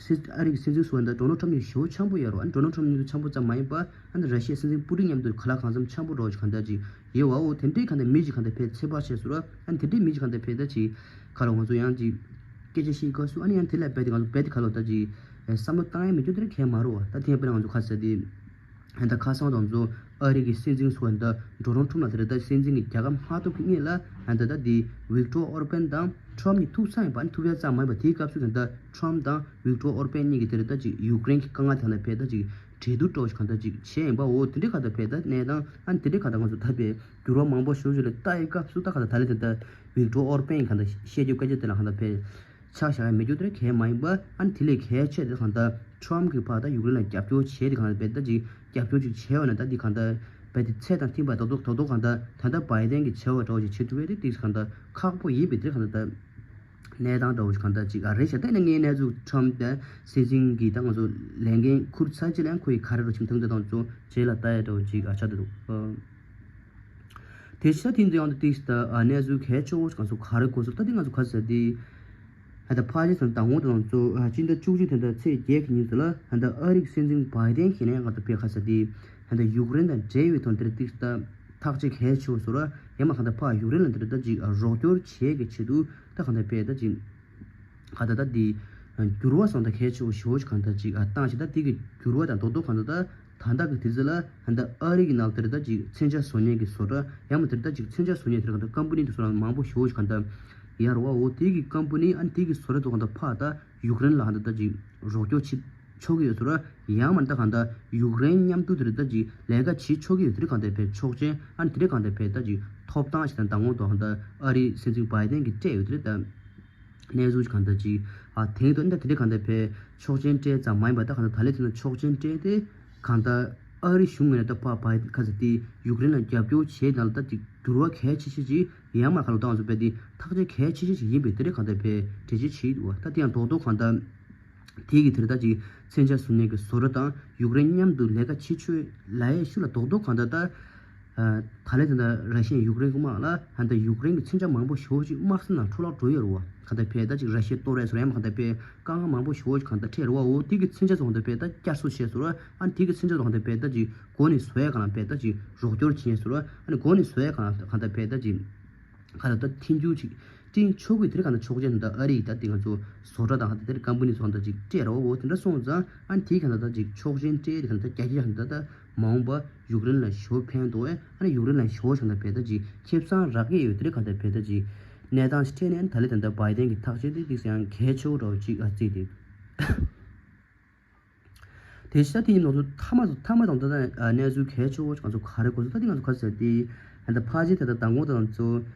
སྲིད་ཨ་རིའི་སྲིད་འཛིན་ཟུར་པ་འདི་ཌོ་ནལ་ཊམ་གཉིས་ཞེ་པོ་འཆམ་པོ་ཡོད་རེད་བ། ཨ་ནི་ཌོ་ནལ་ཊམ་གཉིས་འཆམ་པོ་ཙམ་མ་ཡིན་པ། ཨ་ནི་ར་ཤི་ཡའི་སྲིད་འཛིན་པུ་ཏིན་མཉམ་དུ་ག་ལ་གང་འཚམ་འཆམ་པོ་འདྲ་བོ་ཞིག་གང་འདྲ་ཅིག་ཡོད་བ། འོ་དེ་འདྲའི་གང་འདྲ་མི་ཅིག་གང་འདྲ་ཕེ་ཚོད་དཔག་བྱས་སོང་ར། ཨ་ནི་དེ་འདྲའི་མི་ཅིག་གང་འདྲ་ཕེ་ད་ཅིག་ག་ལ་ང་ཚོ་ཡང་ཅིག་སྐད་ཆ་བཤད་སྐབས་སུ་ཨ་ནི་ཡང་དེ་ལ་རྦད་དེ་ང་ཚོ་རྦད་དེ་ག་ལ་ད་ཅིག་བསམ་བློ་བཏང་ཡ་མི་འདུག་དེ་འདྲ་གང་མ་རེད་བ། ད་དེ་ཡང་དཔེར་ན་ང་ཚོ་ག་ཚ་དེ། ཧན་ད་ཁ་སང་དང་ཚོ་ཨ་རི་གི་སྲིད་འཛིན་ཚོ་ཧན་ད་ཌོ་ནལ་ཊམ་ལ་དེ་རེད། ད་སྲིད་འཛིན་གྱི་རྒྱལ་ཁབ་མ་གཏོགས་ཀྱི་སྔོན་ལ་ཧན་ད་ད་དེ་ཝིག་ཊོར་ཨོར་པན་དང་ཊམ་གཉིས་ཐུག་ཚར་ཡིན་པ། ཨ་ནི་ཐུག་ཡ་ཙམ་མ་ཡིན་པ། དེའི་སྐབས་སུ་ཧན་ད་ཊམ་དང་ཝིག་ཊོར་ཨོར་པན་གཉིས་ཀྱི་དེ་རེད། ད་ཅིག་ཡུཀ་རེན་གྱི་དཀའ་ངལ་དེ་ཧན་ད་ཕེ་ད་ཅིག་འབྲེལ་གཏུག་འདྲ་བོ་ཞིག་གང་ལྟར་ཅིག་བྱས་ཡིན་པའོ། དེ་འདྲའི་གང་ལྟར་ཕེ་ད་གནས་སྟངས་ཨ་ནི་དེ་འདྲའི་གང་ལྟར་ང་ཚོ་ད་ཕེ་འགྱུར་བ་མང་པོ་ཞིག་ཞིག་ལ་ལྟ་ཡི་སྐབས་སུ་ད་གང་ལྟར་ད་ལེ་དེ་ད་ཝིག་ཊོར་ཨོར་པན་གང་ལྟར་བཤད་རྒྱུ་སྐད་ཆ་དེ་ལ་གང་ལྟར་ཕེ་ཆ་བཞག་ཡ་མེད་རྒྱུ་དེ་གལ་མ་ཡིན་པ། ཨ་ནི་དེ་ལས་གལ་ཆེ་དེ་གང་ལྟར་ཊམ་གྱི་ཕར་ད་ཡུཀ་རེན་ལ་རྒྱབ་སྐྱོར་བྱས་དེ་གང་ལྟར་ཕེ་ད་ཅིག་རྒྱབ་སྐྱོར་ཅིག་བྱས་པ་ན་ད་འདི་གང་ལྟར་ཕེ་དེ་ཚད་དང་མཐུན་པ་ད་དོ་ད་དོ་གང་ལྟར་ད་ལྟ་བའི་ཌེན་གྱི་བྱས་པ་འདྲ་བོ་ཞིག་བྱེད་ཐུབ་པ་དེ་ཏིག་གང་ལྟར་ཁག་པོ་ཡིན་པའི་དེ་གང་ལྟར་ད། གནས་སྟངས་འདྲ་བོ་ཞིག་གང་ལྟར་ཅིག་ཨ་རེད་ཤག་ད་ནི་ངའི་གནས་ཚུལ་ཊམ་དང་སྲིད་འཛིན་གྱིས་ད་ང་ཚོ་ལས་འགན་ཁུར་ཚར་རྗེས་ལ་ཁོ་ཡི་ག་རེ་རུ་ཁྱིམ་ཚང་དེ་དང་ཚོ་རྗེས་ལ་ལྟ་ཡ་འདྲ་བོ་ཅིག་ཨ་ཆགས་འདུག་དེ་ཕྱིར་དེ་འདི་ཡང་དུ་ཏིག་ད་ཨ་གནས་ཚུལ་གལ་ཆེ་བོ་ཞིག་ང་ཚོ་ག་རེ་གོ་སོང་། ད་དེ་ང་ཚོ་ག་ཟེར་དེ་ཧ་ད་ཕ་ཇེ་ཚང་དང་བོ་དང་ཚོ་ཨ་སྤྱི་ཟླ་བཅུ་གཅིག་དེ་འདྲ་ཚེས་བརྒྱད་ཀྱི་ཉིན་ཚོ་ལ་ཧ་ད་ཨ་རིའི་སྲིད་འཛིན་བའི་ཌེན་ཁྱེད་ནས་ང་ཚོ་ཕེ་ག་ཟེར་དེ་ཧ་ད་ཡུཀ་རེན་དང་འབྲེལ་བའི་དོན་དེར་ཏིག་ད་ཐག་གཅོད་གལ་ཆེ་བོ་བཟོ་ར་ཡང་མ་གང་ལྟར་ཕར་ཡུཀ་རེན་ལ་འདིར་ད་ཅིག་རོགས་སྐྱོར་བྱེད་ཀྱི་ཆེད་དུ་ད་གང་ལྟར་ཕེ་ད་ཅིག་ག་ད་ད་འདི་འགྱུར་བ་སོང་ད་གལ་ཆེ་བོ་ཞེ་བོ་ཞིག་གང་ལྟར་ཅིག་བཏང་ཞིག་ད་འདི་གི་འགྱུར་བ་དང་རྡོག་རྡོག་གང་ལྟར་ད་ད་ལྟ་གི་དུས་ཚོད་ལ་ད་ལྟ་ཨ་རི་གི་ནང་དེར་ད་ཅིག་མཚོན་ཆ་བཟོ་མཁན་གྱི་བཟོ་གྲྭ་ཡང་མ་དེར་ད་ཅིག་མཚོན་ཆ་བཟོ་མཁན་དེར་གང་ལྟར་ཀམ་པ་ནི་དེ་ཚོ་ལ་མང་པོ་ཞེ་བོ་ཞིག་གང་ལྟར་ཡར་བ་འོ་དེ་གི་ཀམ་པ་ནི་ཨ་ནི་དེ་གི་བཟོ་གྲྭ་དེ་གང་ལྟར་ཕར་ད་ཡུཀ་རེན་ལ་གང་ལྟར་ད་ཅིག་རོགས་སྐྱོར་བྱེད་ཆོག་གི་ཡོད་ཚོད་ར། ཡང་མ་ད་གང་ལྟར་ཡུཀ་རེན་མཉམ་དུ་དེ་རེད་ད་ཅིག་ལས་ཀ་བྱེད་ཆོག་གི་ཡོད་དེ་རེད། གང་ལྟར་ཕེ་ཆོག་མཆན་ཨ་ནི་དེ་རེད་གང་ལྟར་ཕེ་ད་ཅིག་ཐོབ་ཐང་ཞིག་དང་མདང་དགོང་དུ་གང་ལྟར་ཨ་རིའི་སྲིད་འཛིན་བའི་ཌེན་གྱིས་སྤྲད་ཡོད་དེ་རེད་ད། གནས་ཚུལ་གང་ལྟར་ཅིག་ཨ་དེང་དུ་ཨ་ནི་ད་དེ་རེད་གང་ལྟར་ཕེ་ཆོག་མཆན་སྤྲད་ཙམ་མ་ཡིན་པ་ད་གང་ལྟར་ད་ལས་དེ་ན་ཆོག་མཆན་སྤྲད་དེ་གང་ལྟར་ཨ་རི་གཞུང་ངོས་ནས་ད་ཕ་བའི་ཁ་ས་དེ་ཡུཀ་རེན་ལ་རྒྱབ་སྐྱོར་བྱས་ད་ལ་ད་ཅིག་འགྱུར་བ་གལ་ཆེ་ཤོས་ཅིག་ཡང་མ་གང་ལ་ད་ང་ཚོ་ཕེ་དེ་ཐག་གཅོད་གལ་ཆེ་ཤོས་ཅིག་ཡིན་པའི་དེ་རེད་གང་ལྟར་ཕེ་འགྲེལ་བརྗོད་བྱས་འདུག་བ། ད་དེ་ཡང་རྡོག་རྡོག་གང་ལྟར། དེ་གི་དེར་ད་ཅིག་མཚོན་ཆ་བཟོ་མཁན་གྱི་བཟོ་གྲྭ་དང་ཡུཀ་རེན་མཉམ་དུ་ལས་ཀ་བྱེད་ཆོག་ལབ་ཡས་ཤུགས་ལ་རྡོག་རྡོག་གང་ལྟར་ད། ད་ལན་དེ་འདྲ་ར་ཤི་ཡ་ཡུཀ་རེན་གྱི་དམག་ལ་ཧ་ད་ཡུཀ་རེན་གྱི་མཚོན་ཆ་མང་པོ་ཞེ་པོ་ཅིག་དམག་ས་ནང་འཕྲོ་བརླག་འགྲོ་ཡོད་རེད་བ། གང་ལྟར་ཕེ་ད་ཅིག་ར་ཤི་ཡ་གཏོར་ཡས་སོ་ར་ཡང་མ་གང་ལྟར་ཕེ་དཀའ་ངལ་མང་པོ་ཞེ་པོ་ཅིག་གང་ལྟར་འཕྲད་རེད་བ། འོ་དེ་གི་མཚོན་ཆ་ཚོ་གང་ལྟར་ཕེ་ད་བསྐྱར་གསོ་བྱས་སོ་ར། ཨ་ནི་དེ་གི་མཚོན་ཆ་ཚོ་གང་ལྟར་ཕེ་ད་ཅིག་འགོ་ནས་བཟོ་ཡས་གང་ལ་ཕེ་ད་ཅིག་རོགས་སྐྱོར་བྱེད་ཡས་སོ་ར། ཨ་ནི་འགོ་ནས་བཟོ་ཡས་གང་ལ་གང་ལྟར་ཕེ་ད་ཅིག་ག་ལ་ད་མཐུན་འགྱུར་ཅིག་བསྐྲུན་ཆོག་གི་དེར་གང་ལྟར་ཆོག་མཆན་ད་ཨ་རི་ཡི་ད་དེ་ང་ཚོ་བཟོ་གྲྭ་དང་ཧ་ད་དེར་ཀམ་པ་ནི་ཚོ་གང་ལྟར་ཅིག་སྤྲད་རོགས་འོ་དེ་འདྲ་སོང་ཙང་ཨ་ནི་དེའི་གང་ལྟར་ད་ཅིག་ཆོག་མཆན་སྤྲད་དེ་གང་ལྟར་རྒྱ་སྐྱེད་གང་ལྟར་ད་མ་འོངས་པ་ཡུཀ་རེན་ལ་ཞོ་ཕན་འདུག་ཨེ། ཨ་ནི་ཡུཀ་རེན་ལ་ཞོ་བྱུང་ད་ཕེ་ད་ཅིག་ཁེ་བཟང་རག་གི་ཡོད་དེར་གང་ལྟར་ཕེ་ད་ཅིག་གནས་སྟངས་ཤིག་འཕྲད་ནས་ད་ལེ་ད་ལྟ་བའི་ཌེན་གྱི་ཐག་གཅོད་དེ་ཏིག་ཙམ་ཡང་གལ་ཆེ་བོ་འདྲ་བོ་ཅིག་ཨ་བརྩིས་ཏེ། དེ་ཕྱིར་དེ་ཡིན་ང་ཚོ་མཐའ་མ་མཐའ་མ་དང་ད་ལྟ་གནས་ཚུལ་གལ་ཆེ་བོ་ང་ཚོ་ག་རེ་གོ་སོང་། ད་དེ་ང་ཚོ་ག་རེ་ཟེར་དེ་ད་ལྟ་ཕལ་ཆེར་ད་ལྟ་མདང་དགོང་དང་ཚོ་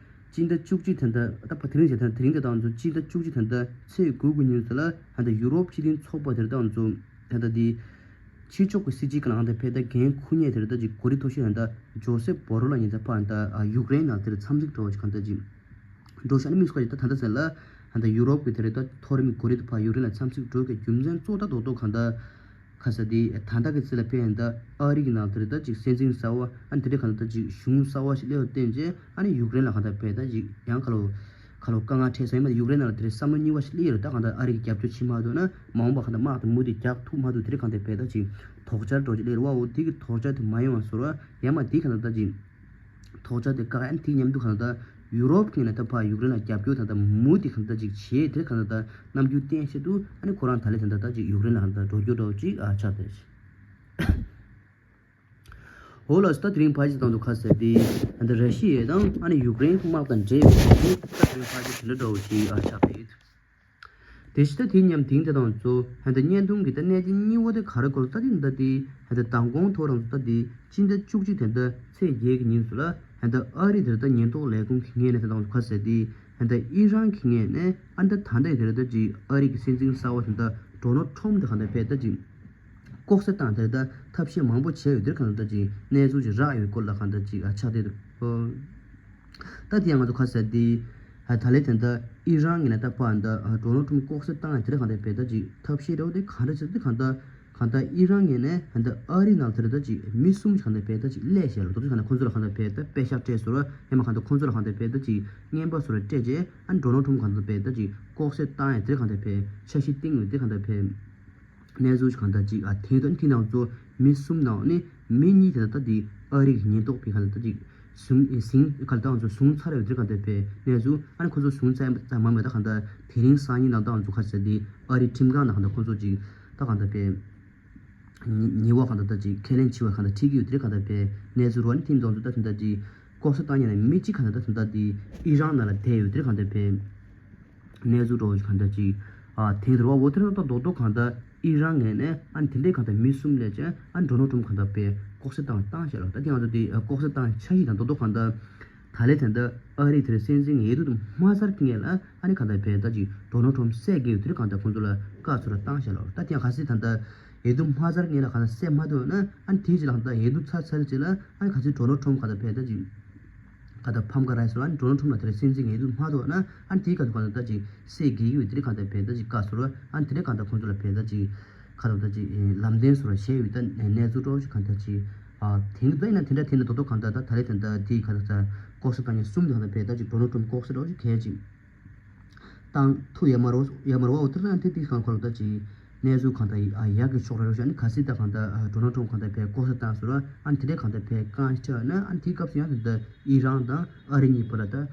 སྤྱི་ཟླ་བཅུ་གཅིག་ད་ལྟ་ད་ཕ་དེ་རིང་བྱས་ད་དེ་རིང་ད་ལྟ་ང་ཚོ་སྤྱི་ཟླ་བཅུ་གཅིག་ད་ལྟ་ཚེས་དགུ་གི་ཉིན་ཚོ་ལ་ད་ལྟ་ཡུ་རོབ་སྤྱི་མཐུན་ཚོགས་པ་དེར་ད་ང་ཚོ་ད་ལྟ་དེ་ཕྱི་ཕྱོགས་ཀྱི་སྲིད་ཇུས་ཀྱི་ནང་དུ་ཕེབས་ད་འགན་འཁུར་མཁན་དེར་ད་ཅིག་གོ་རི་ཐོ་ཤི་ད་ལྟ་ཇོ་སེབ་བོ་རོ་ལ་ཉིན་ད་ཕ་ད་ཡུཀ་རེན་ནང་དེར་འཚམས་གཟིགས་འགྲོ་བ་ཅིག་གང་ད་ཅིག་འགྲོ་ཤག་ནི་མི་སྐོར་ཡོད་ད་ད་ལྟ་ཟེར་ལ་ཧ་ད་ཡུ་རོབ་ཀྱི་དེ་རེད་ད་མཐོ་རིམ་གོ་རི་དུ་ཕ་ཡུཀ་རེན་ལ་འཚམས་གཟིགས་འགྲོ་གི་རྒྱུ་མཚན་གཙོ་ད་རྡོག་རྡོག་གང་ད་ཁ་ས་དེ་ད་ལྟ་གི་ཚེ་ལ་ཕན་ད་ཨ་རི་གི་ནང་དེ་རེད་ད་ཅིག་སྲིད་འཛིན་གསར་བ་ཨ་ནི་དེ་རེད་གང་ད་ཅིག་གཞུང་གསར་བ་ཞིག་སླེབས་བརྟེན་རྗེས་ཨ་ནི་ཡུཀ་རེན་ལ་གང་ད་ཕན་ད་ཅིག་ཡང་ཁ་ལོ་ཁ་ལོ་དཀའ་ངལ་འཕྲད་སོང་ཡིན་མ་ཡུཀ་རེན་ནང་ལ་དེ་རེད་བསམ་བློ་རྙིང་བ་ཞིག་སླེབས་ཡོད་རེད། ད་གང་ད་ཨ་རི་གི་རྒྱབ་སྐྱོར་བྱེད་མ་ཐུབ་ན་མ་འོངས་པ་གང་ད་དམག་དང་མུ་དེ་རྒྱག་ཐུབ་མ་ཐུབ་དེ་རེད་གང་ད་ཕན་ད་ཅིག་དོགས་འཆར་འགྲོ་ཅིག་སླེབས་རེད་བ། འོ་དེ་གི་དོགས་འཆར་དེ་མ་ཡོང་བ་བཟོ་ར་ཡང་མ་དེ་གང་ད་ད་ཅིག་དོགས་འཆར་དེ་བཀག་ཡ་དེ་མཉམ་དུ་གང་ལྟར་ཡུ་རོབ་ཀྱི་ནས་ད་ཕར་ཡུཀ་རེན་ལ་རྒྱབ་སྐྱོར་དང་ད་མུ་དེ་གང་ལྟར་ཅིག་བྱེད་དེ་གང་ལྟར་རྣམ་འགྱུར་བསྟན་ཆེད་དུ་ཨ་ནི་ཁོ་རང་ད་ལེ་དེ་འདྲ་ད་ཅིག་ཡུཀ་རེན་ལ་གང་ལྟར་འགྲོ་རྒྱུ་འདྲ་བོ་ཅིག་ཨ་ཆགས་བསྡད། འོ་ལགས་སོ། ད་དེ་རིང་ཕལ་ཆེར་དང་དུ་ཁ་གསལ་དེ་ད་ལྟ་ར་ཤི་ཡ་དང་ཨ་ནི་ཡུཀ་རེན་གྱི་དམག་དང་འབྲེལ་བའི་ད་དེ་རིང་ཕལ་ཆེར་དེ་འདྲ་འདྲ་བོ་ཅིག་ཨ་ཆགས་བསྡད། དེ་བཞིན་ད་དེ་མཉམ་དེང་དེ་དང་ཚོ་ཧན་ད་བརྙན་ཐུང་གི་ད་གནད་དོན་གཉིས་པ་དེ་ག་རེ་སྐོར་ལ་ད་དེ་འདྲ་དེ་ཧན་ད་མདང་དགོང་ཐོག་རང་ཚོ་ད་དེ་སྤྱི་ཟླ་བཅུ་གཅིག་དེ་ད་ཚེས་བརྒྱད་ཀྱི་ཉིན་སུ་ལ་ཧན་ད་ཨ་རི་དེར་ད་ཉེན་རྟོག་ལས་ཁུངས་ཀྱི་ངོས་ནས་དེ་དང་ཚོ་ག་ཟེར་དེ་ཧན་ད་ཨི་རན་གྱི་ངོས་ནས་ཨ་ད་ད་ལྟ་དེར་ད་ཅིག་ཨ་རི་གི་སྲིད་འཛིན་གསར་བ་དེ་ད་ཌོ་ནལ་ཊམ་དེ་གང་ད་ཕེ་ད་ཅིག་ལྐོག་ཟ་བཏང་དེར་ད་ཐབས་ཤེས་མང་པོ་བྱས་ཡོད་དེར་གང་ད་ཅིག་གནས་ཚུལ་ཅིག་རག་ཡོད་སྐོར་ལ་གང་ད་ཅིག་ཨ་ཆ་དེ་འདུག་ད་དེ་ཡང་ང་ཚོ་ཁ་གསལ་དེ། ད་ལས་དེ་འདྲ་ཨི་རན་ངོས་ནས་ད་ཕར་འདྲ་ཌོ་ནལ་ཊམ་ལྐོག་ཟ་བཏང་ཡ་དེ་འདྲ་གང་ལྟར་ཕེ་ད་ཅིག་ཐབས་ཤེས་འདྲ་བོ་དེ་གང་འདྲ་ཟེར་དེ་གང་ལྟར་གང་ལྟར་ཨི་རན་ངོས་ནས་ད་ཨ་རི་ནང་དེ་འདྲ་ད་ཅིག་མི་གསུམ་གང་ལྟར་ཕེ་ད་ཅིག་སླེབས་ཤག་ལ་དོ་ཅིག་གང་ལྟར་ཁོང་ཚོ་ལ་གང་ལྟར་ཕེ་ད་པེ་ཤག་སྤྲད་སོང་ར་ཡང་མ་གང་ལྟར་ཁོང་ཚོ་ལ་གང་ལྟར་ཕེ་ད་ཅིག་རྔན་པ་སོགས་ར་སྤྲད་རྗེས་ཨ་ཌོ་ནལ་ཊམ་གང་ལྟར་ཕེ་ད་ཅིག་ལྐོག་ཟ་བཏང་ཡ་དེ་གང་ལྟར་ཕེ་འཆར་གཞི་བཏིང་ཡོད་དེ་གང་ལྟར་ཕེ། གནས་ཚུལ་གང་ལྟར་ཅིག་ཨ་དེ་དང་དེ་ནང་ཚོ་མི་གསུམ་ནང་ནས་མི་གཉིས་དེ་ད་ལྟ་དེ་ཨ་རི་གི་ཉེན་རྟོག་པའི་གང་ལྟར་ཅིག་བཟུང་ཟིན་ག་ལ་ད་ང་ཚོ་བཟུང་ཚར་ཡོད་དེ་གང་ལྟར་པའི་གནས་ཚུལ་ཨ་ནི་ཁོ་ཚོ་བཟུང་ཚར་ཙམ་མ་མེད་ད་གང་ལྟར་དེ་རིང་སང་ཉིན་ནང་ད་ང་ཚོ་ག་ཟེར་དེ་ཨ་རི་ཁྲིམས་ཁང་ནང་གང་ལྟར་ཁོ་ཚོ་ཅིག་ད་གང་ལྟར་པའི་ ཉེ་བ་གང་ལྟར་ད་ཅིག་ཁས་ལེན་བྱེད་པ་གང་ལྟར་ཁྲིད་ཀྱི་ཡོད་དེ་གང་ལྟར་བས་གནས་ཚུལ་རོ་ནི་ཐིམ་དང་ཚོ་ད་དེ་འདྲ་ཅིག་ལྐོག་ཟ་བཏང་ཉེ་ན་མི་གཅིག་གང་ལྟར་ད་དེ་འདྲ་དེ་ཨི་རན་ནང་ལ་བསྡད་ཡོད་དེ་གང་ལྟར་བས་གནས་ཚུལ་འདྲ་བོ་ཅིག་གང་ལྟར་ཅིག་ཨ་ཐེངས་དུ་རོ་བ་འོ་དེ་ར་ད་རྡོག་རྡོག་གང་ལྟར་ཨི་རན་ངོས་ནས་ཨ་ནི་དེ་འདྲའི་གང་ལྟར་མི་གསུམ་ལས་ཅན་ཨ་ནི་ཌོ་ནལ་ཊམ་གང་ལྟར་བས་ལྐོག་ཟ་བཏང་བཏང་བཞག་ལ། ད་དེ་ང་ཚོ་དེ་ལྐོག་ཟ་བཏང་འཆར་གཞི་དང་རྡོག་རྡོག་གང་ལྟར། ད་ལས་ད་ལྟ་ཨ་རི་དེར་སྲིད་འཛིན་འོས་བསྡུ་དུ་མ་ཚར་གི་ངེས་ལ་ཨ་ནི་གང་ལྟར་བས་ད་ཅིག་ཌོ་ནལ་ཊམ་སྲས་དགེ་ཡོད་དེར་གང་ལྟར་ཁོང་ཚོ་ལ་བཀའ་ཚོར་བཏང་བཞག་ལ། ད་ཐེངས་ག་སྲིད་ད་ལྟ་འོས་བསྡུ་མ་ཚར་གི་ངེས་ལ་གང་ལྟར་སྲས་མ་ཐུབ་ན་ཨ་ནི་དེའི་རྗེས་ལ་གང་ལྟར་འོས་བསྡུ་ཚར་ཚར་རྗེས་ལ་ཨ་ནི་ག་ཚོད་ཌོ་ནལ་ཊམ་གང་ལྟར་བས་ད་ཅིག་གང་ལྟར་ཕམ་ཁ་ར་སོ་ཨ་ནི་ཌོ་ནལ་ཊམ་ལ་དེར་སྲིད་འཛིན་འོས་བསྡུ་མ་ཐུབ་ན་ཨ་ནི་དེའི་ག་ཚོད་གང་ལྟར་ད་ཅིག་སྲས་དགེ་ཡོད་དེར་གང་ལྟར་བས་ད་ཅིག་བཀའ་ཚོར་ཨ་ནི་དེ་འདྲ་གང་ལྟར་ཁོང་ཚོ་ལ་བས་ད་ཅིག་ཁ་ཐོག་ད་ཅིག་ལམ་སྟོན་སོགས་བྱས་ཡོད་ད་གནས་ཚུལ་འདྲ་བོ་ཞིག་གང་ལྟར་ཅིག་ཨ་དེང་དུ་ཡིན་ན་དེ་འདྲ་དེ་ནས་རྡོག་རྡོག་གང་ལྟར་ད་ད་ལས་དེ་འདྲ་དེའི་ཁ་ཐོག་ད་ལྐོག་ཟ་བཏང་མཁན་གསུམ་དེ་གང་ལྟར་བས་ད་ཅིག་ཌོ་ནལ་ཊམ་ལྐོག་ཟ་འདྲ་བོ་ཞིག་གལ་ཅིག་བཏང་ཐུབ་ཡ་མ་རོ་ཡ་མ་རོ་བ་འོ་དེ་ན་དེ་དེ་གང་ཁོ་ལ་ད་ཅིག་གནས་ཚུལ་གང་ལྟར་ཨ་ཡག་གི་ཕྱོགས་རེ་རོ་ཞིག་ཨ་ནི་ག་སྲིད་ད་གང་ལྟར་ཌོ་ནལ་ཊམ་གང་ལྟར་བས་ལྐོག་ཟ་བཏང་ཟེར་རོ་ཨ་ནི་དེ་འདྲ་གང་ལྟར་བས་གང་ཤ་ན་ཨ་ནི་དེའི་སྐབས་སུ་ཡང་དེ་ལྟར་ཨི་རན་དང་ཨ་རི་གཉིས་བར་ལ་ད།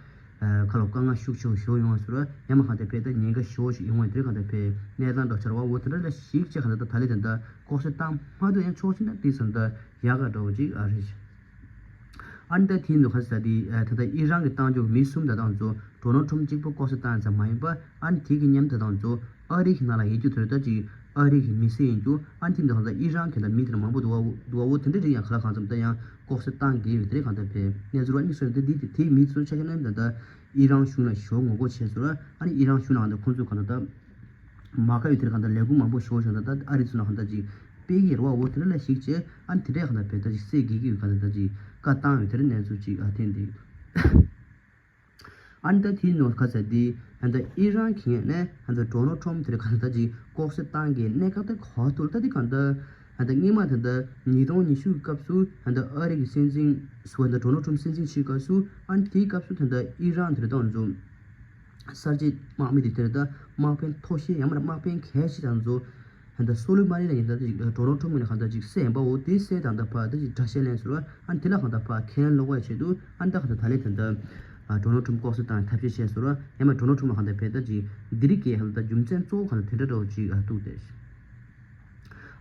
ཁ་ལོ་དཀའ་ངལ་ཤུགས་ཆེ་བ་ཞིག་ཡོང་བ་ཟེར་བ་ཡང་མ་གང་ལྟར་བས་ད་ཉེན་ཁ་ཞེ་བོ་ཞིག་ཡོང་བ་དེ་གང་ལྟར་བས་གནས་སྟངས་འདྲ་ཆར་བ་འོ་དེ་འདྲ་ལ་ཞིག་ཅེས་གང་ལྟར་ད་ལས་དེ་འདྲ་ལྐོག་ཟ་བཏང་མ་ཐུབ་ཡང་ཆོག་ཕྱིན་ན་དེ་ཟེར་འདྲ་ཡག་ག་འདྲ་བོ་ཅིག་ཨ་རེད། ཨ་ནི་ད་དེའི་ནང་ཁ་ས་དེ་ད་ལྟ་ཨི་རན་གྱི་བཏང་འཇོག་མི་གསུམ་དང་དང་ཚོ་ཌོ་ནལ་ཊམ་གཅིག་པོ་ལྐོག་ཟ་བཏང་ཙམ་མ་ཡིན་པ་ཨ་ནི་དེ་གི་མཉམ་དུ་དང་ཚོ་ཨ་རི་གི་ནང་ལ་ཡོད་རྒྱུ་དེ་ད་ཅིག་ཨ་རི་གི་མི་སེར་ཡིན་རྒྱུ་ཨ་ནི་དེ་འདྲ་གང་ལྟར་ཨི་རན་གྱི་ལ་མི་དེ་འདྲ་མང་པོ་འདུག་བ་འདུག་བ་འོ་དེ་འདྲ་རིགས་ཡང་ག་ལ་གང་འཚམ་ད་ཡང་ལྐོག་ཟ་བཏང་གི་ཡོད་དེ་གང་ལྟར་བས་གནས་ཚུལ་བ་དམིགས་བསལ་དེ་དེ་དེའི་མི་ཚོའི་ཆ་ཤས་རྣམས་ད་ལྟ། ཨི་རན་གཞུང་ལ་ཞོག་ངོ་རྒོལ་བྱས་ཟེར་བ་ཨ་ནི་ཨི་རན་གཞུང་ནང་ད་ཁོང་ཚོས་གང་ལྟར་ད་མ་དགའ་ཡོད་དེར་གང་ལྟར་ལས་ཁུངས་མང་པོ་ཞོག་བྱས་ད་ད་ཨ་རི་ཚོ་ནང་གང་ལྟར་ཅིག་སྤེལ་གྱི་རེད་བ་འོ་དེ་འདྲ་ལ་ཞིག་བྱས་ཨ་ནི་དེ་འདྲས་གང་ལྟར་བས་ད་ཅིག་སྲས་དགེ་གི་ཡོད་གང་ལྟར་ད་ཅིག་བཀའ་བཏང་ཡོད་དེར་གནས་ཚུལ་ཅིག་ཨ་ཐེན་དེ་ཨ་ནི་ད་དེའི་ནང་ཁ་ས་དེ་ཨ་ནི་ད་ཨི་རན་གྱི་ངོས་ནས་ཨ་ནི་ད་ཌོ་ནལ་ཊམ་དེར་གང་ལྟར་ད་ཅིག་ལྐོག་ཟ་བཏང་གི་གནས་སྐབས་ད་གོ་ཐུག་ད་དེ་གང་ལྟར། ད་ལྟ་སྔོན་མ་ད་ལྟ་ཉིས་སྟོང་ཉི་ཤུ་གི་སྐབས་སུ་ད་ལྟ་ཨ་རི་གི་སྲིད་འཛིན་སུ་ད་ལྟ་ཌོ་ནལ་ཊམ་སྲིད་འཛིན་བྱེད་སྐབས་སུ་ཨ་ནི་དེའི་སྐབས་སུ་ད་ལྟ་ཨི་རན་དེ་རེད་ད་ང་ཚོ་གསར་བརྗེ་དམག་མི་དེ་དེ་རེད་ད་དམག་དཔོན་མཐོ་ཤོས་ཡང་མིན་ན་དམག་དཔོན་གལ་ཆེ་ད་ང་ཚོ་ད་ལྟ་སོ་ལི་མ་ནི་ལ་ཡིན་ད་ལྟ་ཅིག་ཌོ་ནལ་ཊམ་ངོས་ནས་གང་ལྟར་ཅིག་བསད་ཡིན་པ་འོ་དེ་བསད་ད་ལྟ་ཕར་ད་ཅིག་དགྲ་བཤེས་ལེན་ཟེར་བ་ཨ་ནི་དེ་ལ་གང་ལྟར་ཕར་ཁས་ལེན་སློག་པའི་ཆེད་དུ་ཨ་ནི་ད་གང་ལྟར་ད་ལས་ད་ལྟ་ཌོ་ནལ་ཊམ་ལྐོག་ཟ་བཏང་ཐབས་ཤེས་བྱས་ཟེར་བ་ཡང་མིན་ན་ཌོ་ནལ་ཊམ་ལ་གང་ལྟར་བས་ད་ཅིག་འདི་རིགས་ཀྱི་ཧ་ལ་ད་རྒྱུ་མཚན་གཙོ་བོ་གང་ལྟར་དེ་འདྲ་འདྲ་བོ་ཅིག་ཨ་གཏུགས་ཏེ།